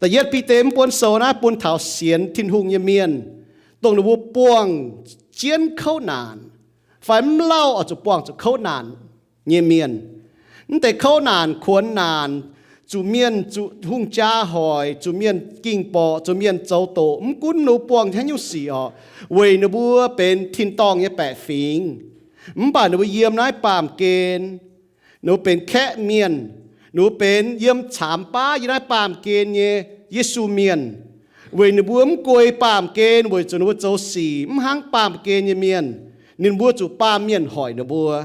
Da'yietv Bide mv buonv sou naaiv bun taux sienx Tin-Hungh nyei mienh, dongh ninh mbuo buangh jienv kouv naanc, fai mv lauh oix zuqc buangh zuqc kouv naanc nyei mienh. Mv deix kouv naanc, kuonx naanc, zuqc mienh zuqc hungh jaa hoic, zuqc mienh ging borqc, zuqc mienh zoux doqc, mv gunv ninh mbuo buangh haaix nyungc sic orqc, weic ninh mbuo benx tin-dorngh nyei baeqc fingx. Mv baac ninh mbuo yiem naaiv baamh gen, ninh mbuo benx kaeqv mienh, ninh mbuo benx yiem caamx baav yiem naaiv baamh gen nyei Yesu mienh, weic ninh mbuo mv guei baamh gen, weic zuqc ninh mbuo zoux sic mv hnangv baamh gen nyei mienh, ninh mbuo zuqc baamh mienh hoic ninh mbuo.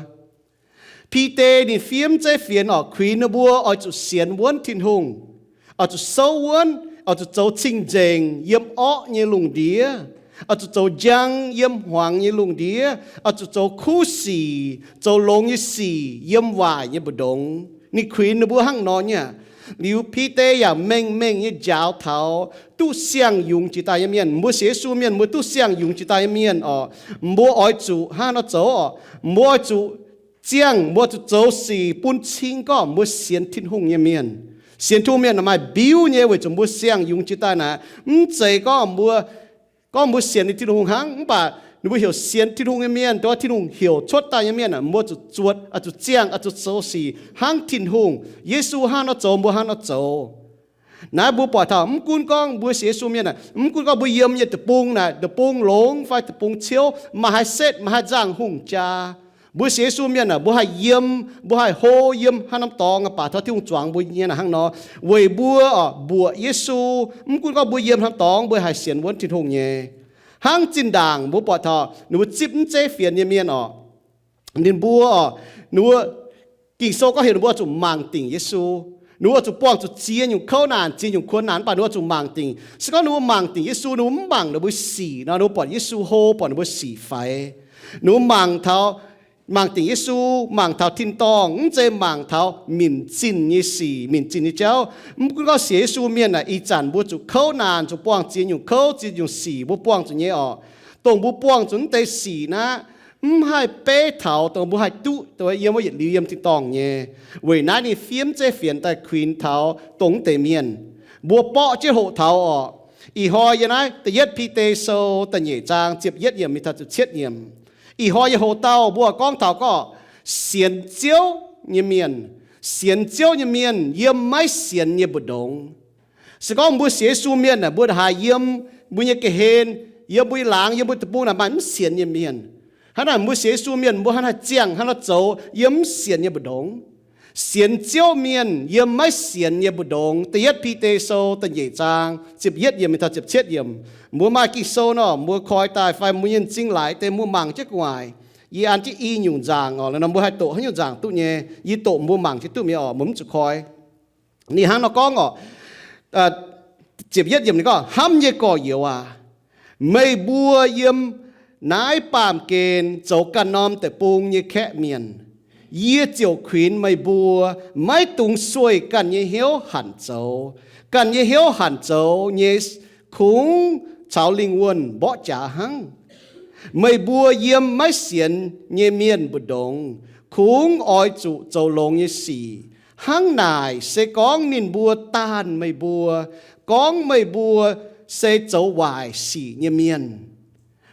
Bide ninh fiev mv zeiv fienx orqc, kuinx ninh mbuo oix zuqc sienx wuonv Tin-Hungh, oix zuqc souv wuonv, oix zuqc zoux cing-nzengc yiem orqv nyei lungh ndiev, oix zuqc zoux njang yiem hmuangx nyei lungh ndiev, oix zuqc zoux kuv sic, zoux longx nyei sic yiem waaic nyei mbu'ndongx. Ninh kuinx ninh mbuo hnangv nor nyei aqv. Liuz Bide yaac mengh mengh nyei njaaux taux duqv siang-yungz jiex daaih nyei mienh. Mbuo sienx Yesu mienh, mbuo duqv siang-yungz jiex daaih nyei mienh orqc, mbuo oix zuqc hnangv nor zoux orqc, mbuo oix zuqc ziangh, mbuo oix zuqc zoux sic bun cing gorngv mbuo sienx Tin-Hungh nyei mienh. Sienx Tin-Hungh mienh maaih mbiuv nyei weic zuqc mbuo siang-yungz jiex daaih naaic, mv zeiz gorngv mbuo, gorngv mbuo sienx ninh Tin-Hungh hnangv, mv baac ninh mbuo heuc sienx Tin-Hungh nyei mienh, dongh Tin-Hungh heuc cuotv daaih nyei mienh, mbuo zuqc zuotc, oix zuqc ziangh, oix zuqc zoux sic hnangv Tin-Hungh. Yesu hnangv nor zoux, mbuo hnangv nor zoux. Naaiv mbuo buatc taux, mv gunv gorngv mbuo sienx Yesu mienh aah, mv gunv gorngv mbuo yiem nyei deic-bung naaic, deic-bung longx fai deic-bung ciouv, maaih haaix setv, maaih haaix nzangc hungh jaa, mbuo sienx Yesu mienh aah, mbuo haih yiem, mbuo haih hlo yiem haaix norm dorngx, baac taux Tin-Hungh zuangx mbuo nyei naaic hnangv nor, weic mbuo orqc mbuoqc Yesu. Mv gunv gorngv mbuo yiem haaix norm dorngx, mbuo haih sienx wuonv Tin-Hungh nyei. Hnangv zinh ndaangc mbuo buatc taux ninh mbuo zipv mv zeiv fienx nyei mienh orqc, ninh mbuo orqc, ninh mbuo, Ging-Sou gorngv heuc ninh mbuo oix zuqc mangc dingc Yesu. Ninh mbuo oix zuqc buangh zuqc ziex nyungc kouv naanc, ziex nyungc kuonx naanc, mv baac ninh mbuo oix zuqc mangc dingc. Se gorngv ninh mbuo mangc dingc Yesu, ninh mbuo mv mangc ninh mbuo sic nor, ninh mbuo buatc Yesu hlo, buatc ninh mbuo sic faix. Ninh mbuo mangc taux, mangc dingc Yesu, mangc taux tin-dorngh, mv zeiz mangc taux minc zinh nyei sic, minc zinh nyei jauv. Mv gunv gorngv sienx Yesu mienh aah, ih zanc mbuo zuqc kouv naanc, zuqc buangh ziex nyungc kouv, ziex nyungc sic mbuo buangh zuqc nyei orqc. Dongh mbuo buangh zuqc mv deix sic naaiv, mv haih beiv taux dongh mbuo haih duqv dongh yiem wuov yietc liuz yiem tin-dorngh nyei. Weic naaiv ninh fiev mv zeiv fienx daaih kuinx taux dongh mv deix mienh. Mbuo borqv jienv hoqc taux orqc. Ih hnoi yiem naaiv da'yietv Bide Sou da'nyeic zaang ziepc yietv yiemc mingh taux ziepc cietv yiemc. Ih hnoi yiem hoc dauh mbuo gorngv taux gorngv sienx Ziouv nyei mienh, sienx Ziouv nyei mienh yiem maiv sienx nyei mbu'ndongx. Se gorngv mbuo sienx Yesu mienh aah, mbuo haiz yiem mbuo nyei ga'hlen, yiem mbuo nyei laangz, yiem mbuo deic-bung naaic maaih mv sienx nyei mienh. Hnangv naaic mbuo sienx Yesu mienh, mbuo hnangv haaix ziangh hnangv nor zoux yiem mv sienx nyei mbu'ndongx? Sienx Ziouv mienh yiem maiv sienx nyei mbu'ndongx. Da'yietv Bide Sou da'nyeic zaang ziepc yietv yiemc mingh taux ziepc cietv yiemc. Mbuo maaih Ging-Sou nor, mbuo koi daaih fai mbuo nyei m'zing laaix deix mbuo mangc jienv gu'nguaaic. Yie an jienv i nyungc nzaangc orqc, lorqc nor mbuo haih doqc haaix nyungc nzaangc duqv nyei, yie doqc mbuo mangc jienv duqv mi'aqv orqc, mbuo mv zuqc koi. Ninh hnangv nor gorngv orqc, ziepc yietv yiemc ninh gorngv, Hnamv nyei gorx-youz aac, meih mbuo yiem naaiv baamh gen zoux ganh norm deic-bung nyei kaeqv mienh, yie ziouc kuinx meih mbuo maiv dungx sueih ganh nyei hnyouv hanc zoux. Ganh nyei hnyouv hanc zoux nyei kungx caux lingh wuonh mborqv jaax hnangv. Meih mbuo yiem maiv sienx nyei mienh mbu'ndongx kungx oix zuqc zoux longx nyei sic. Hnangv naaic se gorngv ninh mbuo daanh meih mbuo, gorngv meih mbuo se zoux waaic sic nyei mienh.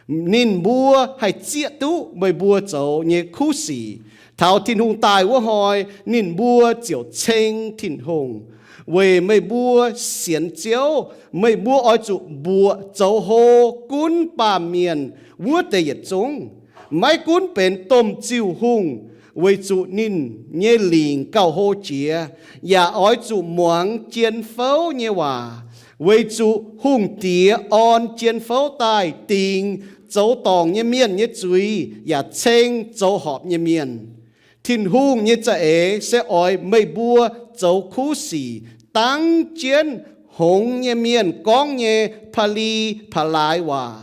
Ninh mbuo haih zieqv duqv meih mbuo zoux nyei kuv sic. Taux Tin-Hungh daaih wuov hnoi, ninh mbuo ziouc ceng Tin-Hungh, weic meih mbuo sienx Ziouv. Meih mbuo oix zuqc mbuoqc zoux hlo gunv baamh mienh wuov deix yietc zungv, maiv gunv benx domh ziuh hungh, weic zuqc ninh nyei lingc gauh hlo jiex, yaac oix zuqc muangx jien fouv nyei waac, weic zuqc hungh diex orn jien fouv daaih dingc zoux dorngc nyei mienh nyei zuiz yaac ceng zoux horpc nyei mienh. Tin-Hungh nyei za'eix se oix meih mbuo zoux kuv sic dangv jienv hngongx nyei mienh gorngv nyei pa'li pa'laaix waac.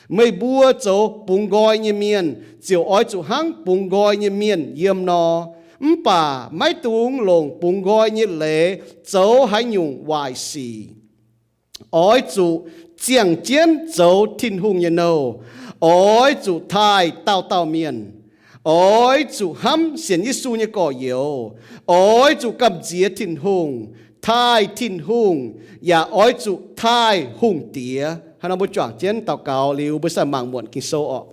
Meih mbuo zoux bungx nqoi nyei mienh ziouc oix zuqc hnangv bungx nqoi nyei mienh yiem nor. Mv baac maiv dungx longc bungx nqoi nyei leiz zoux haaix nyungc waaic sic. Oix zuqc ziangh jienv zoux Tin-Hungh nyei nouh. Oix zuqc taaih dauh dauh mienh. Oix zuqc hnamv sienx Yesu nyei gorx-youz. Oix zuqc gamh nziex Tin-Hungh. taaih Tin-Hungh, yaac oix zuqc taaih hungh diex. Hnangv nor mbuo juangc jienv daux gaux liuz, mbuo sai mangc muonc Ging-Sou orqc.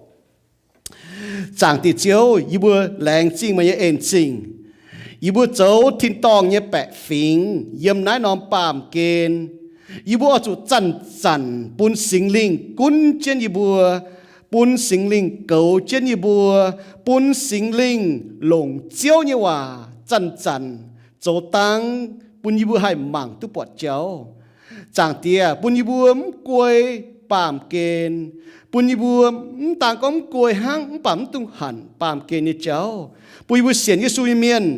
Zaangc Diex Ziouv, yie mbuo laengz zingh meih nyei en-zingh. Yie mbuo zoux tin-dorngh nyei baeqc fingx yiem naaiv norm baamh gen. Yie mbuo oix zuqc zanc-zanc bun Singx Lingh gunv jienv yie mbuo, bun Singx Lingh goux jienv yie mbuo, bun Singx Lingh longc Ziouv nyei waac zanc-zanc zoux dangv bun yie mbuo haih mangc duqv buatc jauv. Zaangc Diex, bun yie mbuo mv guei baamh gen, bun yie mbuo mv daan gorngv mv guei hnangv, mv baac mv dungx hanc baamh gen nyei jauv, bun yie mbuo sienx Yesu nyei mienh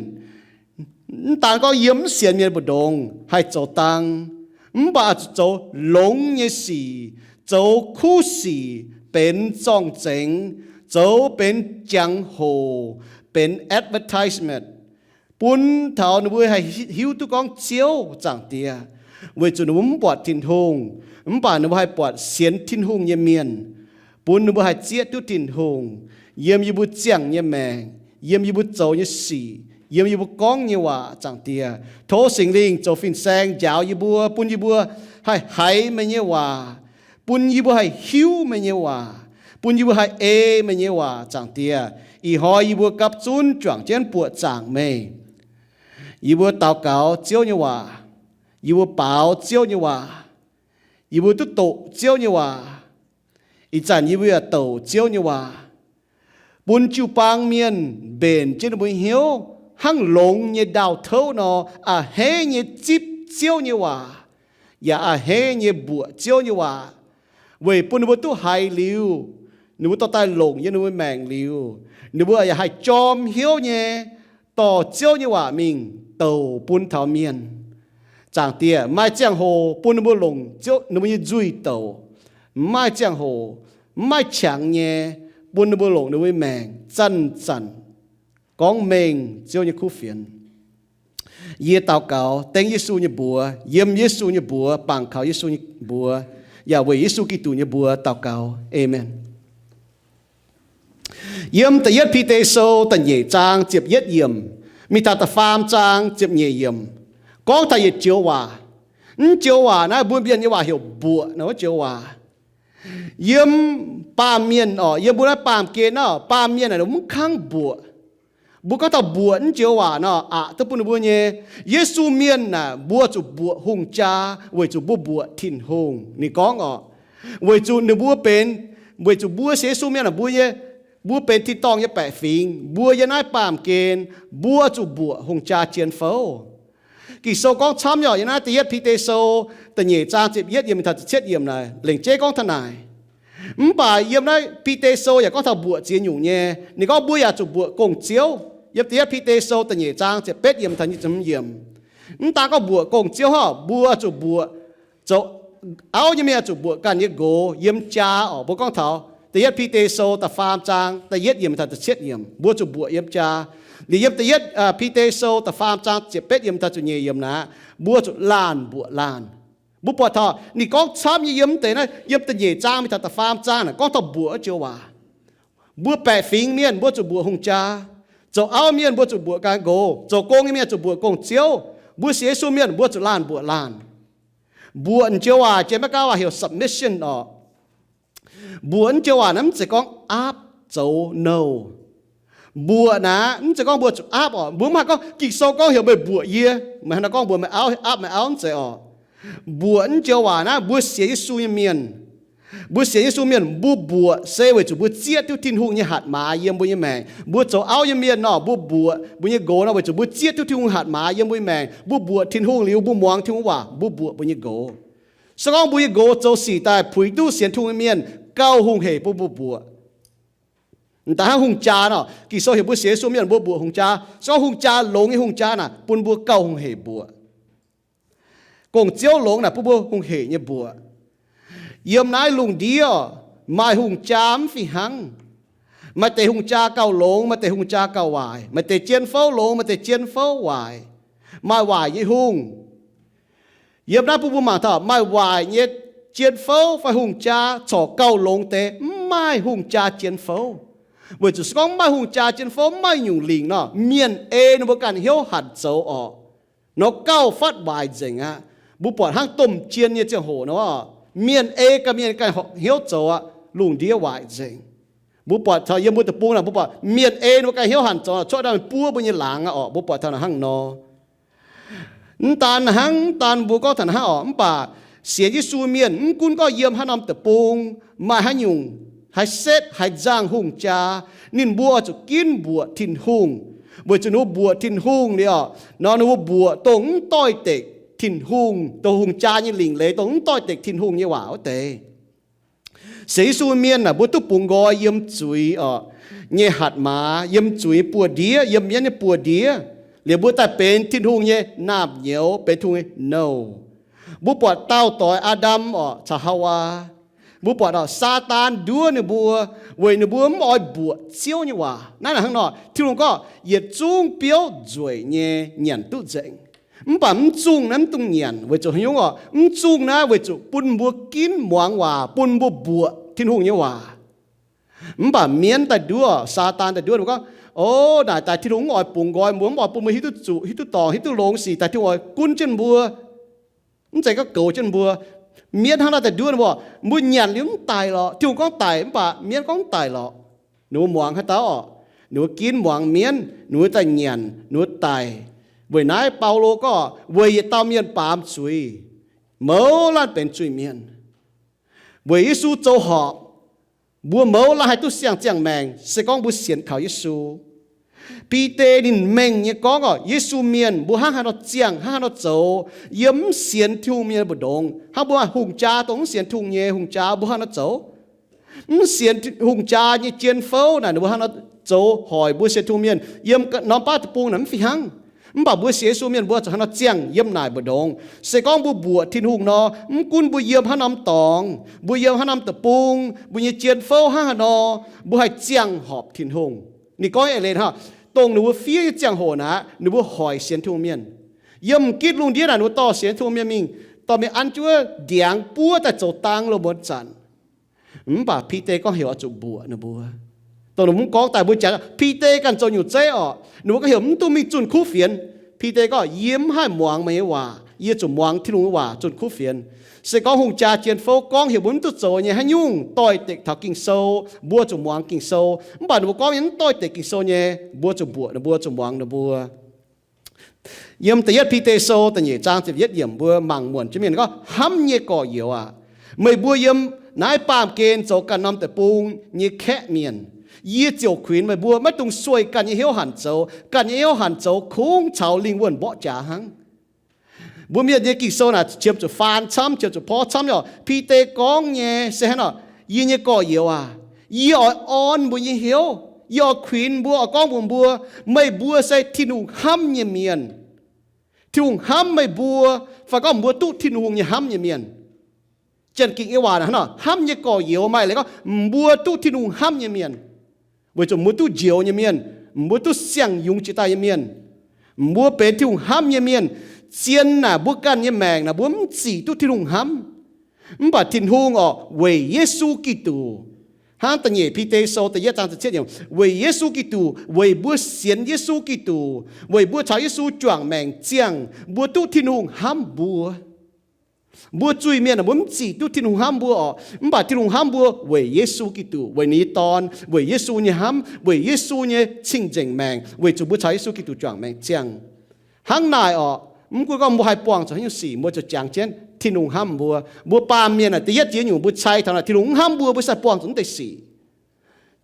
mv daan gorngv yiem mv sienx mienh mbu'ndongx haih zoux dangv, mv baac zuqc zoux longx nyei sic, zoux kuv sic, benx zorng-zengx, zoux benx jangx-hoc, benx advertisement, bun taux ninh mbuo haih hiuv duqv gorngv Ziouv, Zaangc Diex, weic zuqc ninh mbuo mv buatc Tin-Hungh, mv baac ninh mbuo haih buatc sienx Tin-Hungh nyei mienh, bun ninh mbuo haih zieqv duqv Tin-Hungh yiem yie mbuo ziangh nyei maengc, yiem yie mbuo zoux nyei sic, yiem yie mbuo gorngv nyei waac, Zaangc Diex. Tov Singx Lingh zoux fin-saeng njaaux yie mbuo, bun yie mbuo haih haiz meih nyei waac, bun yie mbuo haih hiuv meih nyei waac, bun yie mbuo haih ei meih nyei waac, Zaangc Diex. Ih hnoi yie mbuo gapv zunv juangc jienv buoqc zaangc meih. Yie mbuo daux gaux Ziouv nyei waac, yie mbuo baaux Ziouv nyei waac, yie mbuo duqv doqc Ziouv nyei waac. Ih zanc yie mbuo yaac douc Ziouv nyei waac, bun jiu-baang mienh mbenc jienv ninh mbuo hnyouv hnangv longx nyei ndaauh touv nor, a'hneiv nyei zipv Ziouv nyei waac, yaac a'hneiv nyei mbuoqc Ziouv nyei waac, weic bun ninh mbuo duqv haiz liuz, ninh mbuo dorh daaih longc yiem ninh mbuo maengc liuz, ninh mbuo yaac haih jorm hnyouv nyei dorh Ziouv nyei waac mingh douc bun taux mienh. Zaangc Diex, maaih ziangh hoc bun ninh mbuo longc Ziouv ninh mbuo nyei nzuih douc, maaih ziangh hoc, mv maaih qangx nyei, bun ninh mbuo longc ninh mbuo nyei maengc zanc-zanc gorngv mengh Ziouv nyei kuv fienx. Yie daux gaux dengv Yesu nyei mbuox, yiem Yesu nyei mbuox, bangc kaux Yesu nyei mbuox, yaac weic Yesu Giduc nyei mbuox daux gaux. Aamen. Yiem da'yietv Bide Sou da'nyeic zaang ziepc yietv yiemc mingh taux da'faam zaang ziepc nyeic yiemc, gorngv taux yietc joux waac. Mv joux waac naaiv mbuo mienh nyei waac heuc mbuoqc nor wuov joux waac. Yiem baamh mienh orqc, yiem mbuo naaiv baamh gen naaiv, baamh mienh naaic mv kangv mbuoqc. Mbuo gorngv taux mbuoqc mv joux waac nor, aqc duqv bun ninh mbuo nyei. Yesu mienh naaic, mbuo zuqc mbuoqc hungh jaa weic zuqc mbuo mbuoqc Tin-Hungh. Ninh gorngv orqc, weic zuqc ninh mbuo benx, weic zuqc mbuo sienx Yesu mienh naaic, mbuo nyei, mbuo benx tin-dorngh nyei baeqc fingx, mbuo yiem naaiv baamh gen, mbuo zuqc mbuoqc hungh jaa jien fouv. Ging-Sou gorngv camv nyei orqc, yiem naaiv da'yietv Bide Sou da'nyeic zaang ziepc yietv yiemc mingh taux ziepc cietv yiemc naaic, lengc jeiv gorngv taux naaic. Mv baac yiem naaiv Bide Sou yaac gorngv taux mbuoqc ziex nyungc nyei. Ninh gorngv mbuo yaac zuqc mbuoqc gong-ziouv. Yiem da'yietv Bide Sou da'nyeic zaang ziepc betv yiemc taux nyic ziepc hmz yiemc, mv daan gorngv mbuoqc gong-ziouv hnangv, mbuo zuqc mbuoqc zoux auv nyei mienh zuqc mbuoqc ganh nyei nqox yiem jaa orqc. Mbuo gorngv taux da'yietv Bide Sou da'faam zaang da'yietv yiemc taux da'cietv yiemc, mbuo zuqc mbuoqc yiem jaa. Liuz yiem da'yietv Bide Sou da'faam zaang ziepc betv yiemc taux ziepc nyeic yiemc naaic, mbuo zuqc laanh mbuoqc laanh. Mbuo buatc taux ninh gorngv camv nyei yiem mv deix naaiv, yiem da'nyeic zaang mingh taux da'faam zaang naaic gorngv taux mbuoqc wuov joux waac. Mbuo baeqc fingx mienh mbuo zuqc mbuoqc hungh jaa. Zoux auv mienh mbuo zuqc mbuoqc ganh nqox. Zoux gong nyei mienh zuqc mbuoqc gong-ziouv. Mbuo sienx Yesu mienh mbuo zuqc laanh mbuoqc laanh. Mbuoqc joux waac jiex maiv gaav waac heuc submission orqc. Mbuoqc joux waac naaiv mv zeiz gorngv aapv zoux nouh. Mbuoqc naaiv mv zeiz gorngv mbuo zuqc aapv orqc. Mbuo mv haih gorngv Ging-Sou gorngv heuc meih mbuoqc yie, meih hnangv naaiv gorngv mbuox meih auv, aapv meih auv, mv zeiz orqc. Mbuoqc joux waac naaiv mbuo sienx Yesu nyei mienh, mbuo sienx Yesu mienh mbuo mbuoqc se weic zuqc mbuo zieqv duqv Tin-Hungh nyei hatc maaz yiem mbuo nyei maengc. Mbuo zoux auv nyei mienh nor, mbuo mbuoqc mbuo nyei nqox nor, weic zuqc mbuo zieqv duqv Tin-Hungh hatc maaz yiem mbuo nyei maengc. Mbuo mbuoqc Tin-Hungh liuz, mbuo muangx Tin-Hungh waac, mbuo mbuoqc mbuo nyei nqox. Se gorngv mbuo nyei nqox zoux sic daaih puix duqv sienx Tin-Hungh nyei mienh, gauh hungh hec bun mbuo mbuoqc. M'daaih hnangv hungh jaa nor, Ging-Sou heuc mbuo sienx Yesu mienh mbuo mbuoqc hungh jaa. Se gorngv hungh jaa longx nyei hungh jaa naaic bun mbuo gauh hungh hec mbuoqc. Gong-ziouv longx naaic bun mbuo hungh hec nyei mbuoqc. Yiem naaiv lungh ndiev maaih hungh jaa mv fih hnangv. Maaih deix hungh jaa gauh longx, maaih deix hungh jaa gauh waaic, maaih deix jien fouv longx, maaih deix jien fouv waaic, maaih waaic nyei hungh. Yiem naaiv bun mbuo mangc taux maaih waaic nyei jien fouv fai hungh jaa corc gauh longx deix mv maaih hungh jaa jien fouv. Weic zuqc se gorngv mv maaih hungh jaa jien fouv, mv maaih nyungc lingc nor, mienh ei ninh mbuo ganh hnyouv hanc zoux orqc. nor gauh fatv waaic nzengc aqv. Mbuo buatc hnangv domh jien nyei ziangh hoc nor, mienh ei ganh mienh ganh hnyouv zoux aqv, lungh ndiev waaic nzengc. Mbuo buatc taux yiem mbuo deic-bung naaic, mbuo buatc mienh ei ninh mbuo ganh hnyouv hanc zoux, cuotv daaih bun mbuo nyei laangz aqv orqc. Mbuo buatc taux naaic hnangv nor. Mv daan hnangv, mv daan mbuo gorngv taux naaic hnangv orqc, mv baac sienx Yesu mienh mv gunv gorngv yiem haaix norm deic-bung, maaih haaix nyungc, haaix setv, haaix nzangc hungh jaa, ninh mbuo oix zuqc ginv mbuoqc Tin-Hungh, weic zuqc ninh mbuo mbuoqc Tin-Hungh liuz orqc, nor ninh mbuo mbuoqc dongh mv doix-dekc Tin-Hungh, dongh hungh jaa nyei lingc leiz, dongh mv doix-dekc Tin-Hungh nyei waac wuov deix. Sienx Yesu mienh naaic, mbuo duqv bungx nqoi yiem zuiz orqc, nyei hatc maaz, yiem zuiz nyei buoz-ndiev, yiem mienv nyei buoz-ndiev, liuz mbuo daaih benx Tin-Hungh nyei naamh nyouz, benx Tin-Hungh nyei nouh. Mbuo buatc daauh doix Aa^ndam orqc caux Haawaa, mbuo buatc orqc, Saadaan nduov ninh mbuo weic ninh mbuo mv oix mbuoqc Ziouv nyei waac. Naaiv hnangv nor, Tin-Hungh gorngv yietc zungv biouv nzueic nyei nyanc duqv nzengc. Mv baac mv zungh naaiv mv dungx nyanc weic zuqc haaix nyungc orqc? Mv zungh naaiv weic zuqc bun mbuo ginv muangx waac, bun mbuo mbuoqc Tin-Hungh nyei waac. Mv baac mienv daaih nduov, Saadaan daaih nduov ninh mbuo gorngv, O, naaic daaih Tin-Hungh mv oix bungx nqoi mbuo, mv oix bun mbuo hiuv duqv zuqc, hiuv duqv dorngc, hiuv duqv longx sic, daaih Tin-Hungh oix gunv jienv mbuo. Mv zeiz gorngv goux jienv mbuo. Mienv hnangv naaiv daaih nduov ninh mbuo, mbuo nyanc liuz mv daic lorqc. Tin-Hungh gorngv daic, mv baac mienv gorngv mv daic lorqc. Ninh mbuo muangx haaix dauh orqc? Ninh mbuo ginv muangx mienv, ninh mbuo daaih nyanc, ninh mbuo daic. Weic naaiv Baulo gorngv, weic yietc dauh mienh baamz zuiz, mouz laanh benx zuiz-mienh. Weic Yesu zoux horpc, mbuo mouz laanh haih duqv siang-ziangh maengc, se gorngv mbuo sienx kaux Yesu. Bide ninh mengh nyei gorngv orqc, Yesu mienh mbuo hnangv haaix nor ziangh, hnangv haaix nor zoux, yiem mv sienx Tin-Hungh mienh mbu'ndongx, hnangv mbuo hungh jaa dongh mv sienx Tin-Hungh nyei hungh jaa mbuo hnangv haaix nor zoux. Mv sienx hungh jaa nyei jien-fouv naaic, ninh mbuo hnangv haaix nor zoux hoic mbuo sienx Tin-Hungh mienh yiem norm baav deic-bung naaic mv fih hnangv. Mv baac mbuo sienx Yesu mienh mbuo zuqc hnangv haaix nor ziangh yiem naaic mbu'ndongx. Se gorngv mbuo mbuoqc Tin-Hungh nor, mv gunv mbuo yiem haaix norm dorngx, mbuo yiem haaix norm deic-bung, mbuo nyei jien-fouv hnangv haaix nor, mbuo haih ziangh horpc Tin-Hungh. Ninh gorngv eix leiz hnangv, dongh ninh mbuo fiev nyei ziangh hoc naaic, ninh mbuo hoic sienx Tin-Hungh mienh. Yiem m'gitv lungh ndiev naaic, ninh mbuo dorh sienx Tin-Hungh mienh mingh, dorh mingh an jienv wuov ndiangx buov daaih zoux dang loz-muonz zanc. Mv baac Bide gorngv heuc oix zuqc mbuoqc ninh mbuo. Dongh ninh mbuo mv gorngv daaih mbuo jangx, Bide ganh zoux nyungc zeiv orqc, ninh mbuo gorngv heuc mv duqv mingh zunh kuv fienx. Bide gorngv, Yie mv haih muangx meih nyei waac, yie zuqc muangx Tin-Hungh nyei waac zunh kuv fienx. Se gorngv hungh jaa jien-fouv gorngv heuc mbuo mv duqv zoux nyei haaix nyungc doix-dekc taux Ging-Sou, mbuo zuqc muangx Ging-Sou. Mv baac ninh mbuo gorngv nyei mv doix-dekc Ging-Sou nyei, mbuo zuqc mbuoqc ninh mbuo, zuqc muangx ninh mbuo. Yiem da'yietv Bide Sou da'nyeic zaang ziepc yietv yiemc mbuo mangc muonc jienv mingh gorngv, Hnamv nyei gorx-youz aac, meih mbuo yiem naaiv baamh gen zoux ganh norm deic-bung nyei kaeqv mienh. Yie ziouc kuinx meih mbuo maiv dungx sueih ganh nyei hnyouv hanc zoux. Ganh nyei hnyouv hanc zoux kungx caux lingh wuonh mborqv jaax hnangv. Mbuo Mienh nyei Ging-Sou naaic qiemx zuqc faan camv, qiemx zuqc porv camv nyei orqc. Bide gorngv nyei se hnangv nor, Yie nyei gorx-youz aac, yie oix orn mbuo nyei hnyouv, yie oix kuinx mbuo, oix gorngv mbuox mbuo, meih mbuo se Tin-Hungh hnamv nyei mienh. Tin-Hungh hnamv meih mbuo, fai gorngv mbuo duqv Tin-Hungh nyei hnamv nyei mienh. Janx-Ging nyei waac hnangv nor, hnamv nyei gorx-youz maaih leiz gorngv mbuo duqv Tin-Hungh hnamv nyei mienh, weic zuqc mbuo duqv njoux nyei mienh, mbuo duqv siang-yungz jiex daaih nyei mienh, mbuo benx Tin-Hungh hnamv nyei mienh. Zien naaic mbuo ganh nyei maengc naaic mbuo mv zic duqv Tin-Hungh hnamv. Mv baac Tin-Hungh orqc, weic Yesu Giduc, hnangv da'nyeic Bide Sou da'yietv zaang ziepc cietv yiemc, weic Yesu Giduc, weic mbuo sienx Yesu Giduc, weic mbuo caux Yesu juangc maengc ziangh, mbuo duqv Tin-Hungh hnamv mbuo. Mbuo zuiz-mienh naaic mbuo mv zic duqv Tin-Hungh hnamv mbuo orqc. Mv baac Tin-Hungh hnamv mbuo weic Yesu Giduc, weic ninh nyei Dorn, weic Yesu nyei hnamv, weic Yesu nyei cing-nzengc maengc, weic zuqc mbuo caux Yesu Giduc juangc maengc ziangh. Hnangv naaic orqc, mv gunv gorngv mbuo haih buangh zuqc haaix nyungc sic, mbuo zuqc jangx jienv Tin-Hungh hnamv mbuo. Mbuo baamh mienh naaic da'yietv jiex nyungc mbuo cai taux naaic Tin-Hungh mv hnamv mbuo, mbuo sai buangh zuqc mv deix sic.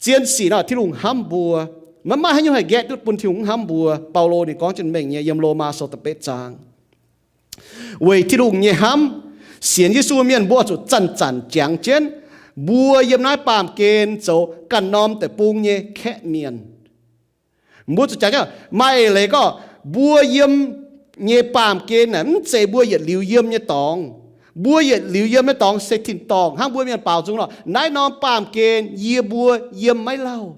Zien sic nor, Tin-Hungh hnamv mbuo. Maiv maaih haaix nyungc haih nqaeqv duqv bun Tin-Hungh mv hnamv mbuo. Baulo ninh gorngv jienv mengh nyei yiem Lomaa Sou da'betv zaang. Weic Tin-Hungh nyei hnamv, sienx Yesu mienh mbuo oix zuqc zanc-zanc jangx jienv, mbuo yiem naaiv baamh gen zoux ganh norm deic-bung nyei kaeqv mienh. Mbuo zuqc jangx jienv maaih eix leiz gorngv, mbuo yiem nyei baamh gen naaic mv zeiz mbuo yietc liuz yiem nyei dorngx. Mbuo yietc liuz yiem nyei dorngx se tin-dorngh. Hnangv mbuo mienh baaux nzung nor, naaiv norm baamh gen yie mbuo yiem maiv lauh.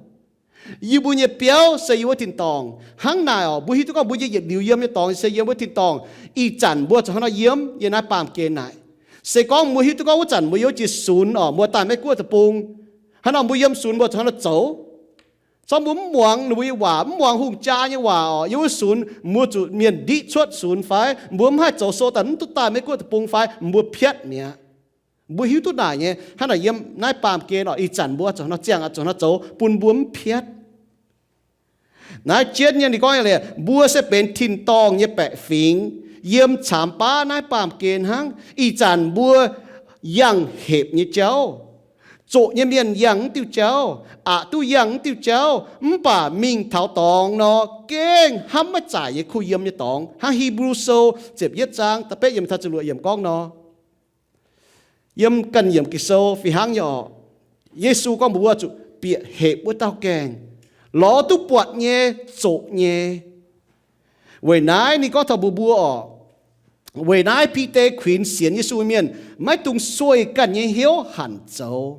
Yie mbuo nyei biauv se yiem wuov tin-dorngh. Hnangv naaic orqc, mbuo hiuv duqv gorngv mbuo nyei yietc liuz yiem nyei dorngx se yiem wuov tin-dorngh. Ih zanc mbuo zuqc hnangv nor yiem yiem naaiv baamh gen naaic. Se gorngv mbuo hiuv duqv gorngv wuov zanc mbuo yiem jiex sunx orqc, mbuo daaih Meiv-Guoqv deic-bung, hnangv nor mbuo yiem sunx mbuo zuqc hnangv nor zoux. Zorqv mbuo mv muangx ninh mbuo nyei waac, mv muangx hungh jaa nyei waac orqc, yiem wuov sunx mbuo zuqc mienh ndiqv cuotv sunx fai mbuo mv haih zoux sou daaih mv duqv daaih Meiv Guoqv deic-bung fai mbuo piatv mi'aqv. Mbuo hiuv duqv naaic nyei. Hnangv naaic yiem naaiv baamh gen orqc, ih zanc mbuo zuqc nor ziangh, zuqc nor zoux bun mbuo mv piatv. Naaiv jienv nyei ninh gorngv nyei leiz, mbuo se benx tin-dorngh nyei baeqc fingx, yiem caamx baav naaiv baamh gen hnangv. Ih zanc mbuo yangh hepc nyei jauv, zoqc nyei mienh yangh mv diuh jauv, aqc duqv yangh mv diuh jauv, mv baac mingh taux dorngx nor, gengh hnamv maiv zaaic nyei kuh yiem nyei dorngx. Hnangv Hipv^lu Sou ziepc yietv zaang da'betv yiem taux ziepc luoqc yiemc gorngv nor. Yiem ganh yiemc Ging-Sou fih hnangv nyei orqc. Yesu gorngv mbuox mbuo zuqc bieqc hepc wuov dauh gaengh, lorz duqv buatc nyei, zoqc nyei. Weic naaiv ninh gorngv taux mbuox mbuo orqc, weic naaiv Bide kuinx sienx Yesu mienh maiv dungx sueih ganh nyei hnyouv hanc zoux.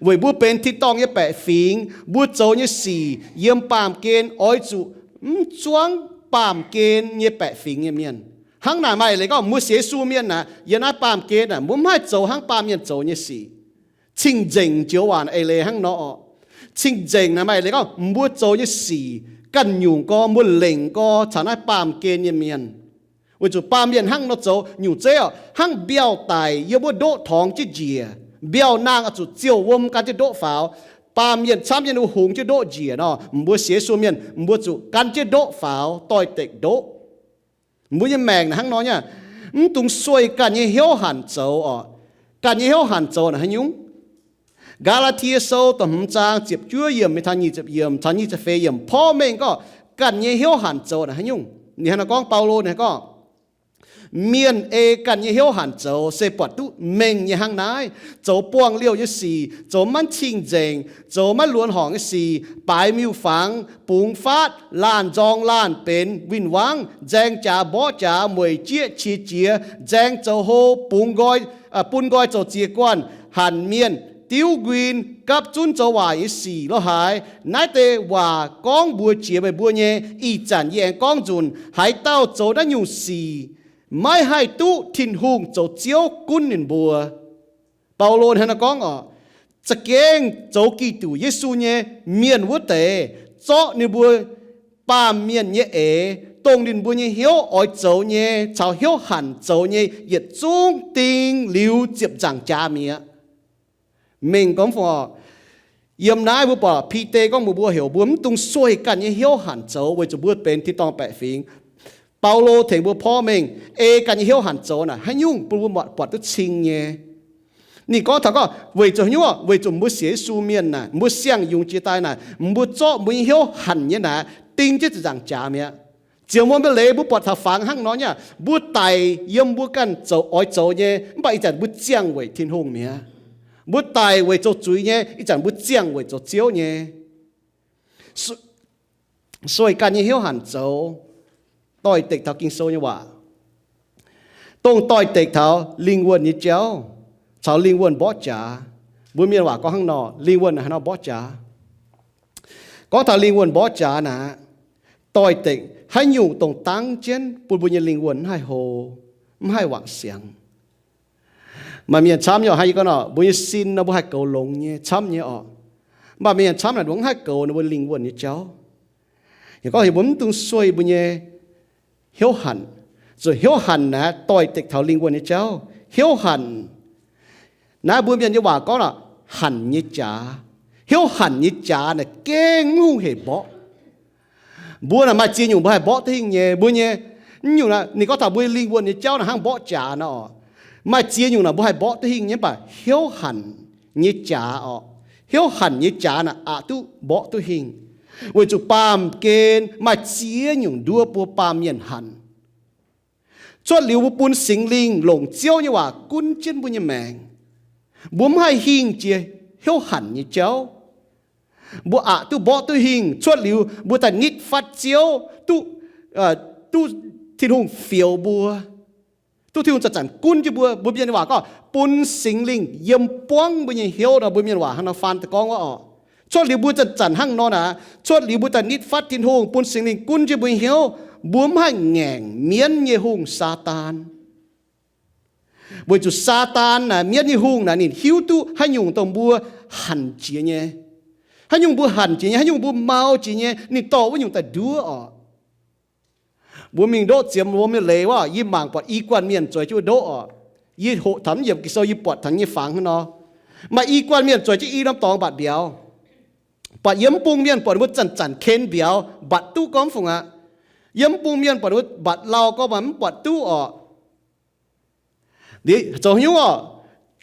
Weic mbuo benx tin-dorngh nyei baeqc fingx, mbuo zoux nyei sic yiem baamh gen oix zuqc mv zuangv baamh gen nyei baeqc fingx nyei mienh. Hnangv naaic maaih leiz gorngv mbuo sienx Yesu mienh naaic, yiem naaiv baamh gen naaic mbuo mv haih zoux hnangv baamh mienh zoux nyei sic. Cing-nzengc joux waac eix leiz hnangv nor orqc. Cing-nzengc naaic maaih leiz gorngv mbuo zoux nyei sic ganh nyungc gorx, mbuo lengc gorx caux naaiv baamh gen nyei mienh. Weic zuqc baamh mienh hnangv nor zoux nyungc zeiv orqc, hnangv mbiauh daic yiem wuov ndoqv torngx jienv njiec, mbiauh naang oix zuqc ziouh wuom gan jienv ndoqv faaux. Baamh mienh camv nyei ninh mbuo hungx jienv ndoqv njiec nor, mbuo sienx Yesu mienh mbuo zuqc gan jienv ndoqv faaux doix-dekc ndoqv. Mbuo nyei maengc naaic hnangv nor nyei, mv dungx sueih ganh nyei hnyouv hanc zoux orqc. Ganh nyei hnyouv hanc zoux naaic haaix nyungc? Gaa^laa^tie Sou da'hmz zaang ziepc juov yiemc mingh taux nyic ziepc yiemc caux nyic ziepc feix yiemc porv mengh gorngv ganh nyei hnyouv hanc zoux naaic haaix nyungc. Ninh hnangv nor gorngv, Baulo ninh gorngv, mienh ei ganh nyei hnyouv hanc zoux se buatc duqv mengh nyei hnangv naaiv, zoux buangh liouh nyei sic, zoux maiv cing-nzengc, zoux maiv luonx horngc nyei sic, baaix miuc-fangx, bungx faatv, laanh nzorng laanh benx, win-wangv, nzaeng jaax mborqv jaax, mueic jieqv qiex jiez, nzaeng zoux hlo, bungx nqoi, bun nqoi zoux ziex guanh, hanc mienh, diuv nquin, gapv zunv zoux waaic nyei sic lo haaix. Naaiv deix waac gorngv mbuox jiex meih mbuo nyei. Ih zanc yie aengx gorngv nzunc, haaix dauh zoux naaiv nyungc sic maiv haih duqv Tin-Hungh zoux Ziouv gunv ninh mbuo. Baulo hnangv naaiv gorngv orqc, za'gengh zoux Giduc Yesu nyei mienh wuov deix zorqv ninh mbuo baamh mienh nyei eix, dongh ninh mbuo nyei hnyouv oix zoux nyei caux hnyouv hanc zoux nyei yietc zungv ding liuz ziepc nzaangc jaax mi'aqv. Mengh gorngv fungc orqc, yiem naaiv mbuo buatc Bide gorngv mbuox mbuo heuc mbuo mv dungx sueih ganh nyei hnyouv hanc zoux weic zuqc mbuo benx tin-dorngh baeqc fingx. Baulo tengx mbuo porv mengh ei ganh nyei hnyouv hanc zoux naaic haaix nyungc bun mbuo buatc duqv cing nyei. Ninh gorngv taux gorngv weic zuqc haaix nyungc? Weic zuqc mbuo sienx Yesu mienh naaic, mbuo siang-yungz jiex daaih naaic, mbuo zorqv mbuo nyei hnyouv hanc nyei naaic ding jienv ziepc nzaangc jaax mi'aqv. Ziouc mbuo mbuo leiz mbuo buatc taux fangx hnangv nor nyei, mbuo daic yiem mbuo ganh zoux oix zoux nyei, mv baac ih zanc mbuo ziangh weic Tin-Hungh mi'aqv. Mbuo daic weic zoux zuiz nyei, ih zanc mbuo ziangh weic zoux Ziouv nyei. Sueih ganh nyei hnyouv hanc zoux, doix-dekc taux Ging-Sou nyei waac, dongh doix-dekc taux lingh wuonh nyei jauv caux lingh wuonh mborqv jaax. Mbuo mienh waac gorngv hnangv nor, lingh wuonh haaix nor mborqv jaax. Gorngv taux lingh wuonh mborqv jaax naaic, doix-dekc haaix nyungc dongh dangv jienv bun mbuo nyei lingh wuonh mv haih hlo, mv haih wangc siangx. Maaih mienh camv nyei hnangv yie gorngv nor, mbuo nyei sin nor mbuo haih goux longx nyei, camv nyei orqc. Mv baac mienh camv naaic mbuo mv haih goux ninh mbuo lingh wuonh nyei jauv. Yie gorngv heuc mbuo mv dungx sueih mbuo nyei hnyouv hanc. Zuqc hnyouv hanc naaic doix-dekc taux lingh wuonh nyei jauv. Hnyouv hanc naaiv mbuo mienh nyei waac gorngv nor, hanc nyei jaax. Hnyouv hanc nyei jaax naaic gengh mv hungh hec mborqv. Mbuo naaic maaih ziex nyungc mbuo haih mborqv duqv hingh nyei. Mbuo nyei, nyungc naaic ninh gorngv taux mbuo lingh wuonh nyei jauv naaic hnangv mborqv jaax nor. Maaih ziex nyungc naaic mbuo haih mborqv duqv hingh nyei, mv baac hnyouv hanc nyei jaax orqc, hnyouv hanc nyei jaax naaic aqc duqv mborqv duqv hingh. Weic zuqc baamh gen maaih ziex nyungc nduov mbuo baamh mienh hanc. Cuotv liuz mbuo bun Singx Lingh longc Ziouv nyei waac gunv jienv mbuo nyei maengc, mbuo mv haih hingh jiex hnyouv hanc nyei jauv. Mbuo aqc duqv mborqv duqv hingh cuotv liuz mbuo daaih nitv fatv Ziouv, duqv, duqv Tin-Hungh fioux mbuo, duqv Tin-Hungh zanc-zanc gunv jienv mbuo. Mbuo mienh nyei waac gorngv bun Singx Lingh yiem buangv mbuo nyei hnyouv nor, mbuo mienh waac hnangv nor faan daaih gorngv wuov orqc. Cuotv liuz mbuo zanc-zanc hnangv nor naaic, cuotv liuz mbuo daaih nitv fatv Tin-Hungh, bun Singx Lingh gunv jienv mbuo nyei hnyouv, mbuo mv haih ngaengc mienv nyei hungh, Saadaan. Weic zuqc Saadaan naaic, mienv nyei hungh naaic, ninh hiuv duqv haaix nyungc dongh mbuo hanc jiex nyei. Haaix nyungc mbuo hanc jiex nyei, haaix nyungc mbuo mau jiex nyei, ninh dorh wuov nyungc daaih nduov oc. Mbuo mingh ndoqv ziemx wuom nyei leiz wuov, yie mangc buatc i guanh mienh zueiz jienv wuov ndoqv oc. Yie hoqc taux mv yiemc Ging-Sou yie buatc taux nyei fangx hnangv nor. Maaih i guanh mienh zueiz jienv i norm dorngx mbatc mbiauz. Buatc yiem mv bung mienh buatc ninh mbuo zanc-zanc ken mbiauz, mbatc duqv gorngv fungc aqv. Yiem mv bung mienh buatc ninh mbuo mbatc lauh gorngv maaih mv buatc duqv oc. Zoux haaix nyungc oc?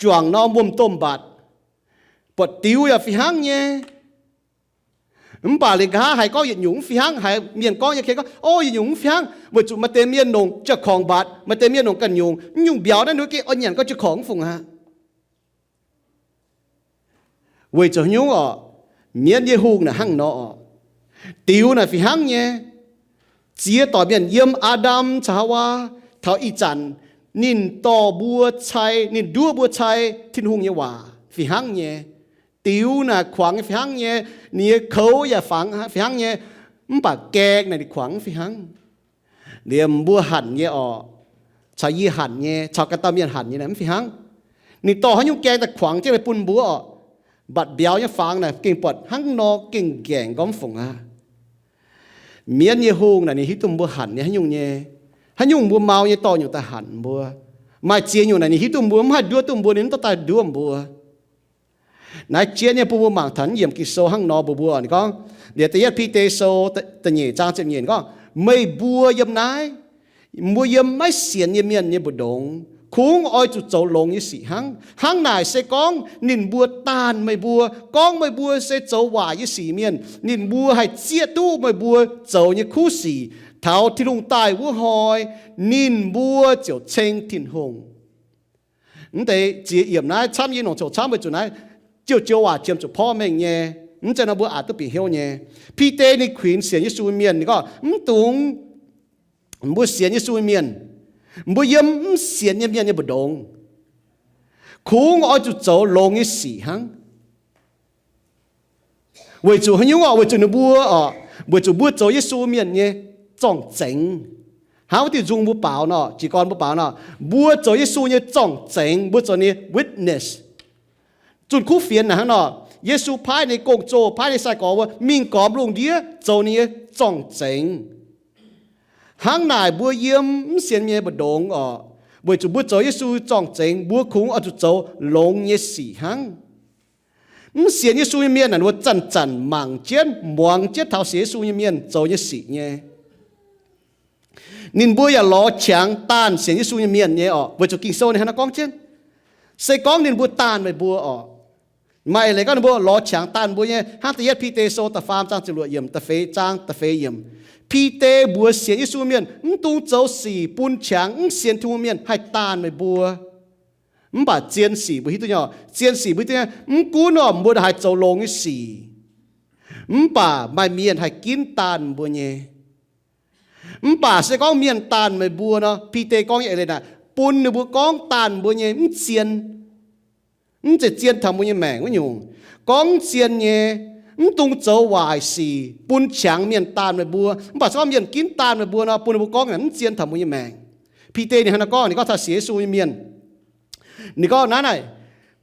Juangc norm wuom-domh mbatc, buatc diux yaac fih hnangv nyei. Mv baac liuz nqa'haav haiz gorngv yietc nyungc mv fih hnangv, haiz mienh gorngv yie ken gorngv, o, yietc nyungc mv fih hnangv, weic zuqc maaih deix mienh longc jauv-korngc mbatc, maaih deix mienh longc ganh nyungc. Mv nyungc mbiauz naaiv ninh mbuo gengh oix nyanc gorngv jauv-korngc mv fungc aqv. Weic zuqc haaix nyungc oc? Mienv nyei hungh naaic hnangv nor oc. Diux naaic fih hnangv nyei. Ziex doic mienh yiem Aa^ndam caux Haawaa, taux ih zanc ninh dorh mbuo cai, ninh nduov mbuo cai Tin-Hungh nyei waac fih hnangv nyei. Diux naaic kuangx nyei fih hnangv nyei, ninh nyei koux yaac fangx fih hnangv nyei, mv baac gaeng naaic ninh kuangx mv fih hnangv. Liemh mbuo hanc nyei oc, caux yie hanc nyei, caux ganh dauh mienh hanc nyei naaic mv fih hnangv. Ninh dorh haaix nyungc gaeng daaih kuangx jienv bun mbuo oc. Mbatc mbiauz nyei fangx naaic gengh buatc hnangv nor gengh nqaengc gormx fungc aqv. Mienv nyei hungh naaic ninh hiuv duqv mbuo hanc nyei haaix nyungc nyei. Haaix nyungc mbuo mau nyei dorh nyungc daaih hanc mbuo. Maaih ziex nyungc naaic ninh hiuv duqv mbuo mv haih nduov duqv mbuo, ninh mv dorh daaih nduov mbuo. Naaiv jienv nyei bun mbuo mangc taux yiemc Ging-Sou hnangv nor mbuox mbuo. Ninh gorngv, liuz da'yietv Bide Sou da'nyeic zaang ziepc nyeic gorngv, meih mbuo yiem naaiv, mbuo yiem maiv sienx nyei mienh nyei mbu'ndongx, kungx oix zuqc zoux longx nyei sic hnangv. Hnangv naaic se gorngv ninh mbuo daanh meih mbuo, gorngv meih mbuo se zoux waaic nyei sic mienh, ninh mbuo haih zieqv duqv meih mbuo zoux nyei kuv sic taux Tin-Hungh daaih wuov hnoi, ninh mbuo ziouc ceng Tin-Hungh. Mv deix ziex yiemc naaiv camv, yie nongc coc camv weic zuqc naaiv jiouv joux waac jiem zuqc porv mengh nyei. Mv zeiz nor mbuo aqc duqv bieqc hnyouv nyei. Bide ninh kuinx sienx Yesu mienh, ninh gorngv, mv dungx, mbuo sienx Yesu mienh, mbuo yiem mv sienx nyei mienh nyei mbu'ndongx, kungx oix zuqc zoux longx nyei sic hnangv. Weic zuqc haaix nyungc oc? Weic zuqc ninh mbuo oc, weic zuqc mbuo zoux Yesu mienh nyei zorng-zengx. Hnangv wuov diuh nzung mbuo baaux nor, jiez gorn mbuo baaux nor, mbuo zoux Yesu nyei zorng-zengx, mbuo zoux ninh nyei witness. Zunh kuv fienx naaic hnangv nor, Yesu paaiv ninh nyei gong-zoh, paaiv ninh nyei sai-gorx mbuo mingh gormx lungh ndiev zoux ninh nyei zorng-zengx. Hnangv naaic mbuo yiem mv sienx mienh nyei mbu'ndongx oc, weic zuqc mbuo zoux Yesu zorng-zengx, mbuo kungx oix zuqc zoux longx nyei sic hnangv. Mv sienx Yesu nyei mienh naaic, ninh mbuo zanc-zanc mangc jienv, muangx jienv taux sienx Yesu nyei mienh zoux nyei sic nyei. Ninh mbuo yaac lorz qangx daanh sienx Yesu nyei mienh nyei oc, weic zuqc Ging-Sou ninh hnangv naaiv gorngv jienv, se gorngv ninh mbuo daanh meih mbuo oc, maaih eix leiz gorngv ninh mbuo lorz qangx daanh mbuo nyei. Hnangv da'yietv Bide Sou da'faam zaang ziepc luoqc yiemc, da'feix zaang da'feix yiemc, Bide mbuox sienx Yesu mienh, mv dungx zoux sic bun qangx mv sienx Tin-Hungh mienh haih daanh meih mbuo. Mv baac zien sic mbuo hiuv duqv nyei, zien sic mbuo hiuv duqv nyei, mv gunv oc mbuo haih zoux longx nyei sic, mv baac maaih mienh haih ginv daanh mbuo nyei. Mv baac se gorngv mienh daanh meih mbuo nor, Bide gorngv nyei eix leiz naaic, bun ninh mbuo gorngv daanh mbuo nyei mv zien. Mv zeiz zien taux mbuo nyei maengc wuov nyungc. Gorngv zien nyei, mv dungx zoux waaic sic bun qangx mienh daanh meih mbuo. Mv baac se gorngv mienh ginv daanh meih mbuo nor, bun ninh mbuo gorngv mv zien taux mbuo nyei maengc. Bide ninh hnangv naaiv gorngv, ninh gorngv taux sienx Yesu nyei mienh. Ninh gorngv naaiv naaic,